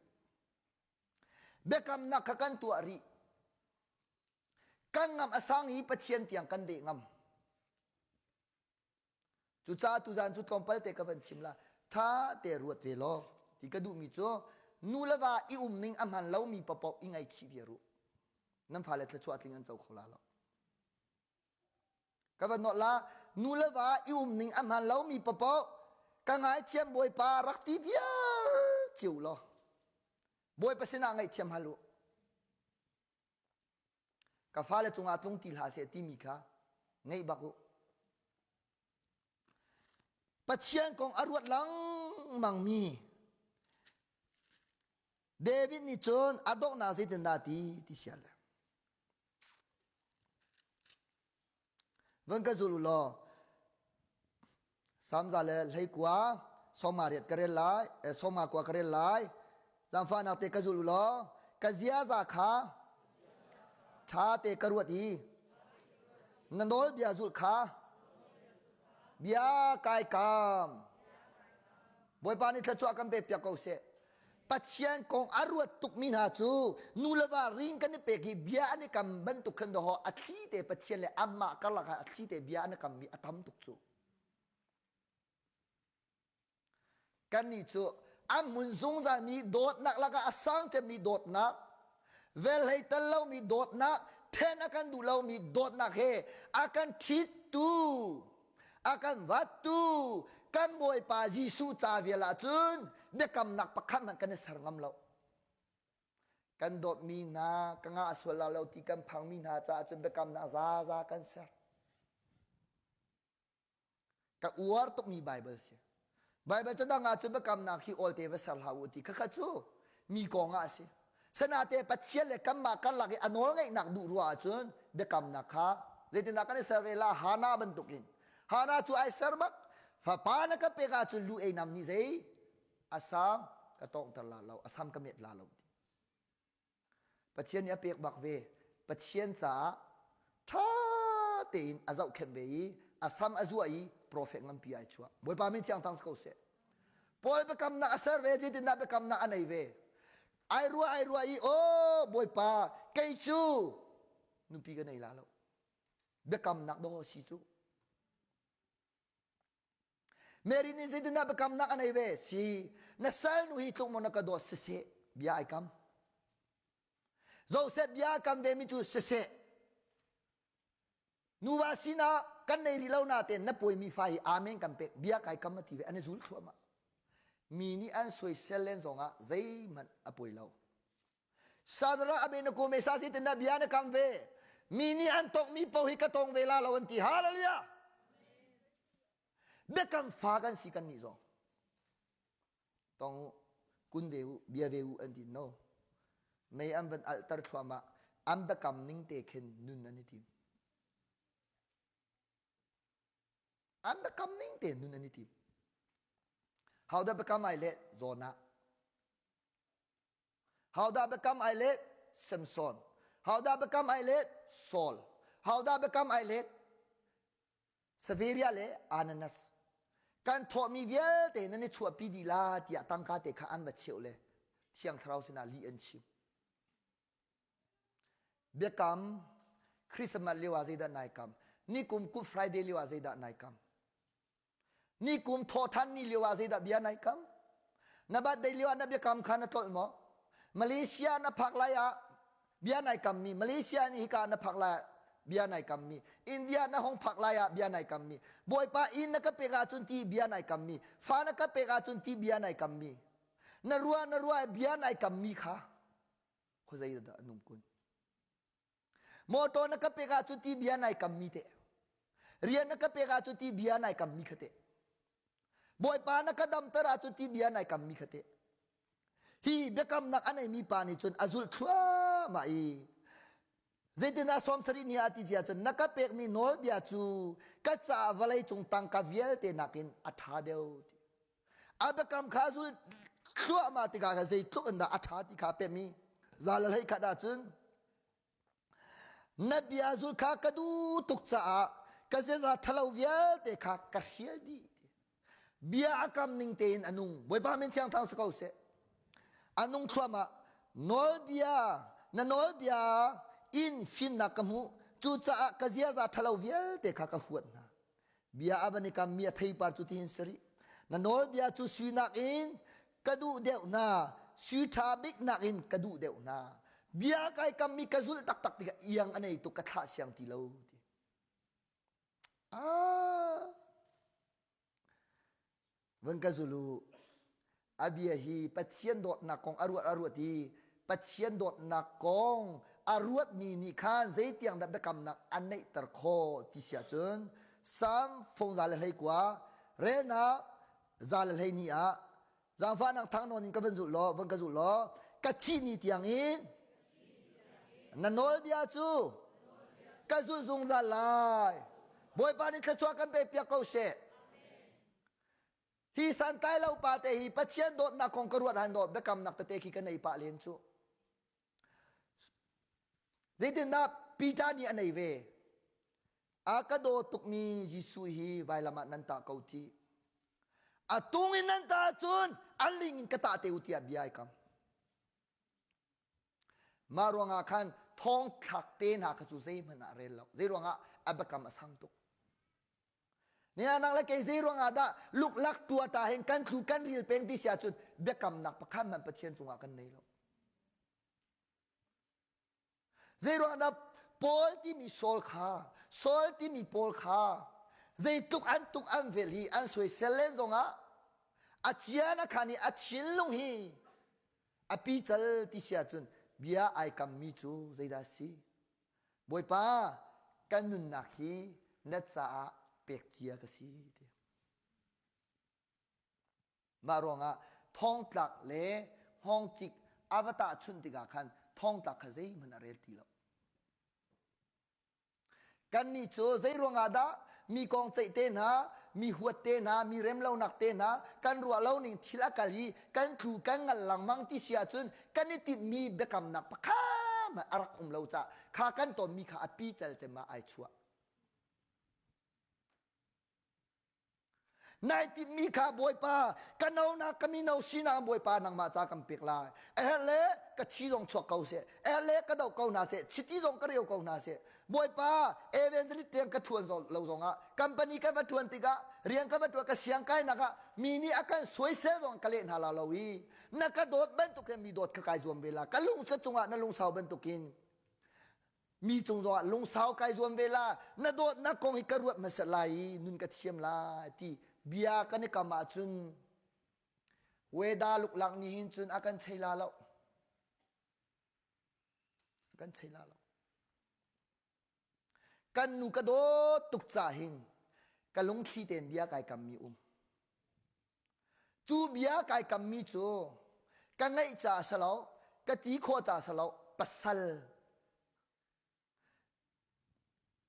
Speaker 1: Biakamnak kha kan tuah rih. Kan ngam a sang i Pathian tiang kan deh ngam. Cucaah tuzaan cu tlawmpal te ka van chim la. Tha te ruat ve law ti ka duhmi cu nu le va i um ning a hman lomi paoh i ngaihchih viar u. Nan fale thluachuah tling an co kho la lo. Ka van nawlh la nu le va i um ning a hman lomi paoh ka ngaithiam Bawipa rak ti viar cio law. Bawipa sinah ngaihthiam hal u. Ka fale cungah tlung ti hlah seh timi kha ngeih bak u. Pathian kong a ruat lengmang mi David nih cun a donghnak zeitindah ti ti sial le. Van ka zul u law Samza le hleikua sawma riat ka rel lai eh, sawma kua ka rel lai zaangfahnak te ka zul u law ka ziaza kha ṭha te ka ruat i na nawlbia zulh kha bia kai kam Bawipa nih thluachuah kan pek piak ko seh Pathian kong a ruat tukmi hna cu nu le va ring kan i pek i bia an i kam bantuk khan dawh a thli te Pathian le amah karlak ah a thli te bia an i kammi a tam tuk cu. Kannih cu a hmun zungzalmi dawtnak lakah a sang cemmi dawtnak, velhlei tel lomi dawtnak, then a kan duh lomi dawtnak he a kan ṭhittu a kan vattu kan Bawipa Jesuh ca vial ahcun biakamnak pakhat hmanh kan i ser ngam lo. Kan dawtmi hna ka ngah sual la lo ti kan phangmi hna caah cun biakamnak zaza kan ser. Ka uar tukmi Bible si. Bible cadang ah cun biakamnak hi awlte va ser hlah u ti khakha cu mi kong ah a si. Sanate Pathian le kanmah karlak i a nawl ngeihnak duh ruah ahcun biakamnak kha zeitindah kan i ser ve la Hana bantukin Hana cu ai ser bak fapa na ka pek ahcun lu ei nam nih zei a sam ka tawngter la lo a sam ka met la lo ti Pathian nih a pek bak ve. Pathian caah ṭha tein a zohkhenh ve i a sam a zuah i profet nganpi ai chuah. Bawipa min thiang thang si ko seh. Paul biakamnak a ser ve, zeitindah biakamnak a nei ve. Ai ruah ai ruah i, aw Bawipa, kei cu nupi ka nei la lo. Biakamnak dawh si cu. Mary nih zeitindah biakamnak a nei ve? Si, na salnu hi tluk maw na ka dawt siseh, bia ai kam. Joseph bia a kam vemi cu siseh. Nuva sinah kan nei rih lo natein na pawimi fa hi amen kan pek, bia kai kam a ti ve, an i zul thluahmah. Mi nih an soisel len zongah zeihmanh a poi lo. Sadara Abednego Mesa zeitindah bia na kam ve? Mi nih an tongmi paoh hi ka tong ve la lo an ti. Hallelujah! Biakam fa kan si kan nih zong. Tong u, kun ve u, bia ve u an ti no. Mei an van alhter thluahmah. An biakam ning te khin nun an i tim. An biakam ning te nun an i tim. How dah biakam ai leh? Jonah. Hodah biakam ai let? Samson. Hodah biakam ai let? Saul. Hodah biakam ai let? Severia le Ananas. Kan thawhmi vialte nan i chuahpi dih la tiah tangka te kha an va cheuh le Thiang Thlarau sinah lih an chim. Biakam Christmas lio ah zeidah nai kam? Nikum Good Friday lio ah zeidah nai kam? Nikum thawhthan ni lio ah zeidah bia nai kam? Na birthday lio ah na biakam kha na tlolh maw? Malaysia na phak lai ah bia nai kam mi Malaysia nih hika na phak lai ah bia nai kam mi India na hong phak lai ah bia nai kam mi Bawipa inn na ka pek ahcun ti bia nai kam mi fa na ka pek ahcun ti bia nai kam mi. Na ruah na ruah bia nai kammi kha khuazei dah an um kun? Motor na ka pek ahcun ti bia nai kammi te. Rian na ka pek ahcun ti bia nai kammi kha te. Bawipa na ka damter ahcun ti bia nai kammi kha te. Hi biakamnak a neimi pa nih cun a zulh thluahmah i zeitindah 70 ni ah ti cia cun na ka pekmi nawlbia cu ka caah vawlei cung tangka vialte nakin a ṭha deuh ti. A biakam kha zul thluahmah tikah khan zeitluk in dah a ṭha ti kha pemmi za le hlei khat ahcun na bia zul kha ka duh tuk caah ka ziaza ṭhalo vialte kha ka hrial dih. Bia a kam ning tein a nung. Bawipa min thiang thang si ko seh. A nung thluahmah. Nawlbia, na nawlbia in fimnak ka hmuh. Cucaah ka ziaza ṭhalo vialte kha ka huat hna. Bia a van i kammi a theipar cu tihin si rih. Na nawlbia cu sui nakin ka duh deuh hna, sui ṭha bik nakin ka duh deuh hna. Bia kai kammi ka zulh taktak tikah iang a nei tuk ka thlah siang ti lo ti. Ah! Van ka zul u. A bia hi Pathian dawtnak kong a ruat a ruat i Pathian dawtnak kong a ruatmi nih khan zeitiang dah biakamnak an neihter khawh ti si ahcun Salm fung 119 relnak 112 ah zaangfahnak thang nawn in ka van zulh law van ka zulh law ka thih ni tiang in na nawlbia cu ka zulh zungzal lai Bawipa nih thluachuah kan pe piak ko seh Hi santlai lo pa te hi Pathian dawtnak kong ka ruat han dawt biakamnak tete khi ka nei pah len cu. Zeitindah Peter nih a nei ve? A ka daw tukmi Jesuh hi vailam ah nan tah ko ti. A tung in nan tah ahcun an ling in ka tah te u tiah bia ai kam. Mah ruangah khan thongthlak te hna kha cu zeihmanh ah rel lo. Zei ruangah a biakam a sang tuk. Nang le kei zei ruangah dah luklak tuata hin kan thlu kan ril peng ti si ahcun biakamnak pakhat hmanh Pathian cungah kan nei lo. Zei ruangah dah Paul timi Saul kha Saul timi Paul kha zeitluk an tuk an vel hi an soisel len zongah a cian a khan i a thinlung hi a pical ti si ahcun bia ai kammi cu zeidah a si? Bawipa kan nunnak hi na caah pek cia ka si ti. Mah ruangah thongtlak le hngawngcik a va tahchunh tikah khan thongtlak kha zeihmanh a rel ti lo. Kannih cu zei ruangah dah mi kong ceih te hna, mi huat te hna, mi remlonak te hna, kan ruah lo ning thil a kal i kan tlu kan ngal lengmang ti si ahcun kan i timhmi biakamnak pakhat hmanh a rak um lo caah kha kan tonmi kha a pical cem ah ai chuah. Nai timhmi kha Bawipa ka no ka mino sinak Bawipa nangmah ca kan pek lai. A herh le ka thi zong chuak ko seh. A herh le ka doh ko hna seh. Chiti zong ka reu ko hna seh. Bawipa evangelist tiang ka thuan lo zongah company ka va tuan tikah rian ka va tuan ka siang kainak ah mi nih a kan soisel zong ka leh hna la lo i na ka dawt bantuk in mi dawt ka kai zuam ve la ka lung ka cungah na lungsau bantukin mi cung zongah lungsau kai zuam ve la na dawtnak kong hi ka ruat hmasa lai i nun ka thiam lai ti bia kan i kam ahcun weda luklak nih hin cun a kan chei la lo a kan chei la lo kan nu ka dawt tuk ca hin ka lungthli tein bia kai kam mi um Cu bia kai kammi cu ka ngeih caah si lo, ka ti khawh caah si lo, pasal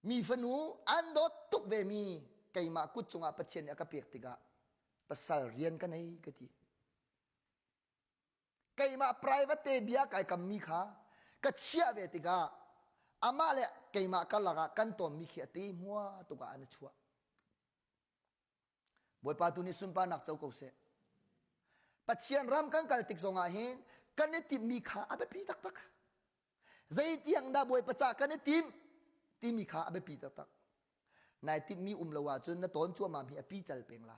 Speaker 1: mi fanu an dawt tuk ve mi keimah kut cungah Pathian nih a ka pek tikah pasal rian ka nei ka ti. Keimah private te bia kai kammi kha ka chiah ve tikah amah le keimah karlak ah kan tawnmi khi a te hmua tuk ah an i chuah. Bawipa tu nih sunparnak co ko seh. Pathian ram kan kal tik zongah hin kan i timhmi kha a biapi taktak. Zeitiang dah Bawipa ca kan i timh timi kha a biapi taktak. Nai timhmi um lo ahcun na tawn cuahmah hi a pi cal peng la.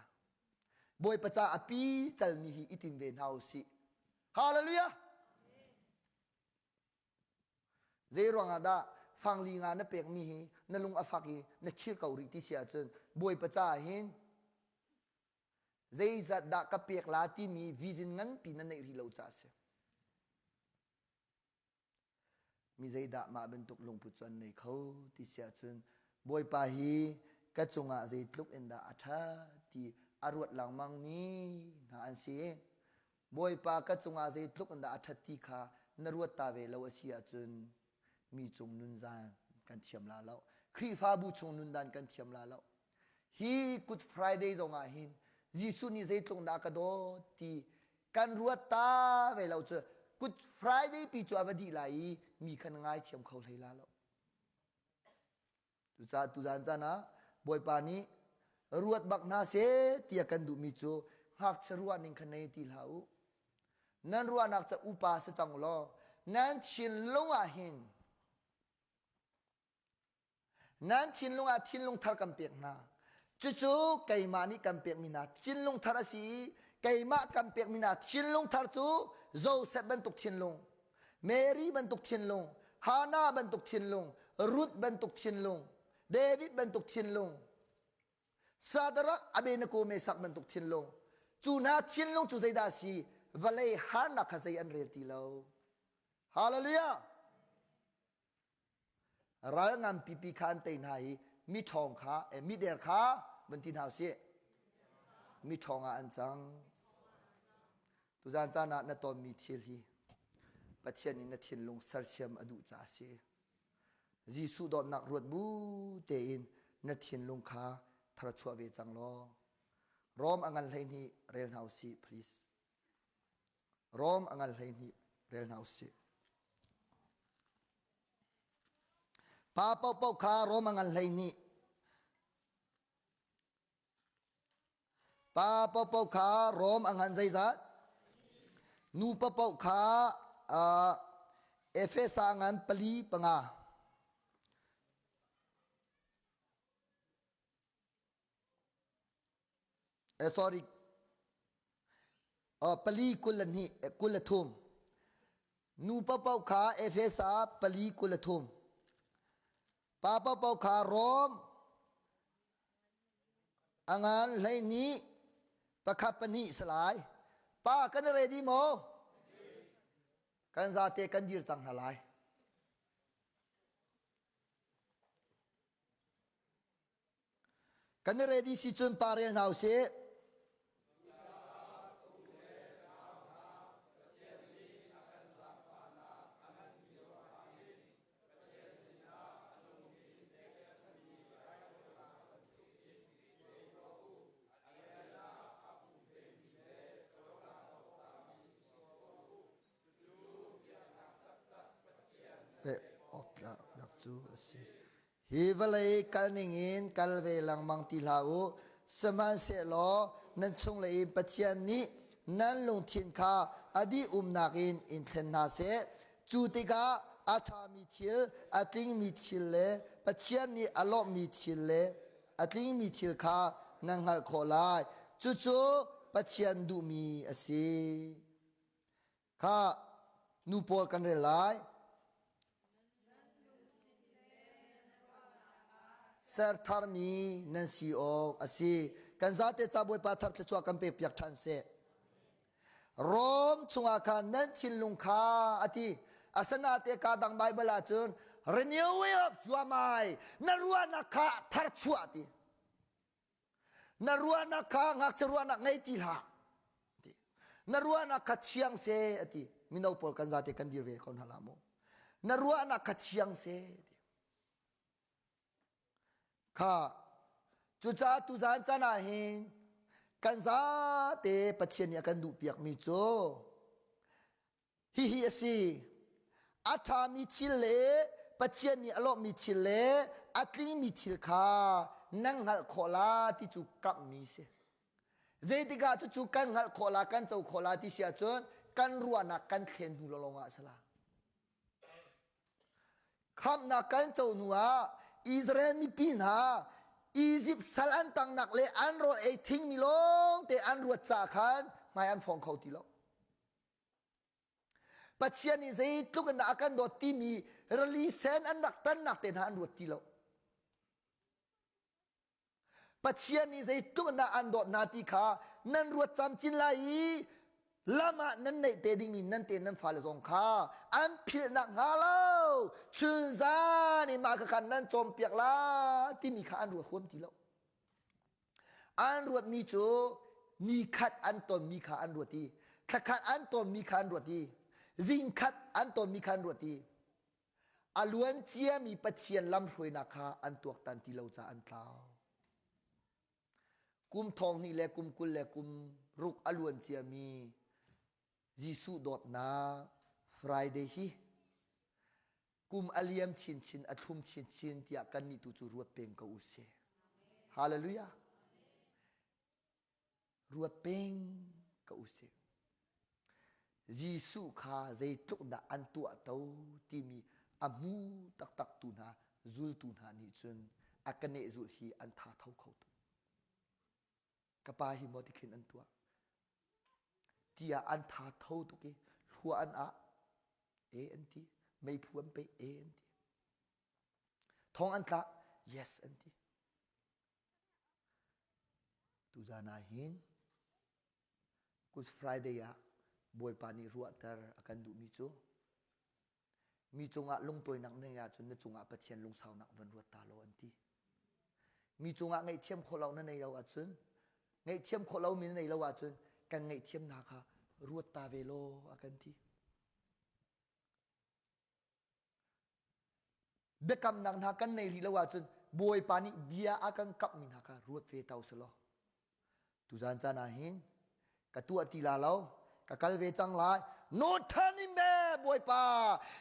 Speaker 1: Bawipa ca a pi calmi hi i tim ve hna u sih. Hallelujah! Zei ruangah dah fangli nga na pekmi hi na lung a fak i na khir ko rih ti si ahcun Bawipa caah hin. Zeizat dah ka pek la timi vision nganpi na neih rih lo caah a si. Mi zeidah mah bantuk lungput cu an nei kho ti si ahcun Bawipa hi ka cungah zeitluk in dah a ṭha ti a ruat lengmang mi hna an si. Bawipa ka cungah zeitluk in dah a ṭhat ti kha na ruat ta ve lo a si ahcun mi cung nunzan kan thiam la lo. Khrihfabu chung nundan kan thiam la lo. Hi Good Friday zongah hin Jesuh nih zeitluk dah ka dawt ti kan ruat ta ve lo cu Good Friday pi cu a va dih lai i mi khan ngaithiam kho hlei la lo. Cucaah tuzan caan ah Bawipa nih ruat bak hna seh tiah kan duhmi cu ngakchia ruah ning kha nei ti hlah u. Nan ruahnak ca upa si cang law nan thinlung ah hin Nan thinlung ah thinlung thar kan pek hna. Cucu keimah nih kan pekmi hna thinlung thar a si i keimah kan pekmi hna thinlung thar cu Joseph bantuk thinlung, Mary bantuk thinlung, Hannah bantuk thinlung, Ruth bantuk thinlung, David bantuk thinlung, Sadarak Abednego Mesak bantuk thinlung. Cu hna thinlung cu zeidah a si? Vawlei harnak kha zei an rel ti lo. Hallelujah! Ral nganpipi kha an tei hna i miṭhawng kha eh, mider kha van ti hna usih. Miṭhawng ah an cang. Tuzan caan ah na tonmi thil hi Pathian in na thinlung sersiam a duh caah a si. Jesuh dawtnak ruat bu tein na thinlung kha tharchuah ve cang law Rom a ngan 12 rel hna usih please. Rom a ngan 12 rel hna usih. Pa paohpaoh kha Rom a ngan 12. Pa paohpaoh kha Rom a ngan zeizat? Nu paohpaoh kha uh, Efesa ngan pali panga. Eh, sorry. Uh, pali 22 23. Nu paohpaoh kha Efesa pali 23. Pa paohpaoh kha Rom a ngan 12 pakhat pahnih salai. Pa kan i ready maw? Kan zate kan dir cang hna lai. Kan i ready si cun pa rel hna usih. Peh awk tlak cu a si. Hi vawlei kal ningin kal ve lengmang ti hlah u, sihmanhsehlaw nan chunglei in Pathian nih nan lungthin kha a dih umnak in in thlen hna seh. Cu tikah a ṭhami thil, a tlingmi thil le Pathian nih a lawmhmi thil le a tlingmi thil kha nan hngalh khawh lai. Cucu Pathian duhmi a si. Kha nu pawl kan rel lai. Ser tharmi nan si awk a si. Kan zate ca Bawipa thar thluachuah kan pek piak ṭhan seh. Rom chungah khan nan thinlung kha a ti. Asana te ka dang Bible ahcun renewing of your mind na ruahnak kha tharchuah ti. Na ruahnak kha ngakchia ruahnak ngei ti hlah. Ti. Na ruahnak kha thiang seh a ti. Mino pawl kan zate kan dir ve ko hna la mu. Na ruahnak kha thiang seh ti. Kha cucaah tuzan caan ah hin kan zate Pathian nih a kan duh piakmi cu Hihi a si. A ṭhami thil le Pathian nih a lawmhmi thil le a tlingmi thil kha nan hngalh khawh la ti cu kamhmi si. Zeitikah cucu kan hngalh khawh la, kan co khawh la ti si ahcun kan ruahnak kan thlen hnu lawng ah a si la. Khamhnak kan co hnu ah Israel mipi hna Izipt sal an tangnak le an rawl ei thingmi lawng te an ruat caah khan hmai an fong kho ti lo. Pathian nih zeitluk in dah a kan dawt timi rili sen an rak tannak te hna an ruat ti lo. Pathian nih zeitluk dah an dawt hna ti kha nan ruat camcin lai i lam ah nan neih te dingmi nan te nan fale zong kha an philh nak hnga lo chunzan in mah kha nan cawnpiak la timi kha an ruat huam ti lo. An ruatmi cu nikhat an tonmi kha an ruat i thlakhat an tonmi kha an ruat i zingkhat an tonmi kha an ruat i a luan ciami Pathian lamhruainak kha an tuaktan ti lo caah an tlau. Kum thong hnih le kum 20 le kum ruk a luan ciami Jesuh dawtnak Friday hi kum a liam chinchin a thlum chinchin tiah kannih tu cu ruat peng ko u sih. Hallelujah. Ruat peng ko u sih. Jesuh kha zeitluk dah an tuah to timi a hmu taktak tu hna zultu hna nih cun a ka neh zulh hi an tha tho kho tuk. Ka pa hi maw tikhin an tuah. Tiah an tha tho tuk i hlua an ah e an ti meiphu an peih e an ti thong an tlak yes an ti tuzan ah hin Good Friday ah Bawipa nih ruahter a kan duhmi cu mi cungah lungtawinak na ngeih ahcun na cungah Pathian lungsaunak van ruat ta law an ti. Mi cungah ngaihthiam khawh lo na nei lo ahcun ngaihthiam khawh lomi na nei lo ahcun kan ngaihthiamnak kha ruat ta ve law a kan ti. Biakamnak hna kan nei rih lo ahcun Bawipa nih bia a kan kamhmi hna kha ruat ve ta usih law. Tuzan caan ah hin ka tuah ti la lo, ka kal ve cang lai. No turning back Bawipa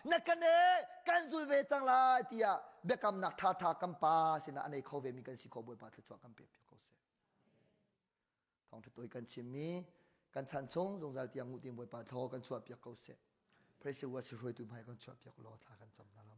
Speaker 1: na ka ne kan zul ve cang lai tiah biakamnak ṭhaṭha kan pa sinah a nei kho ve mi kan si kho Bawipa thluachuah kan pek piak ko seh. Thawngṭha tawi kan chimmi kan chan chung zungzal tiang nguh ding Bawipa thaw kan chuah piak ko seh. Praise the Lord hruaitu hmai kan chuah piak law thla kan cam hna la.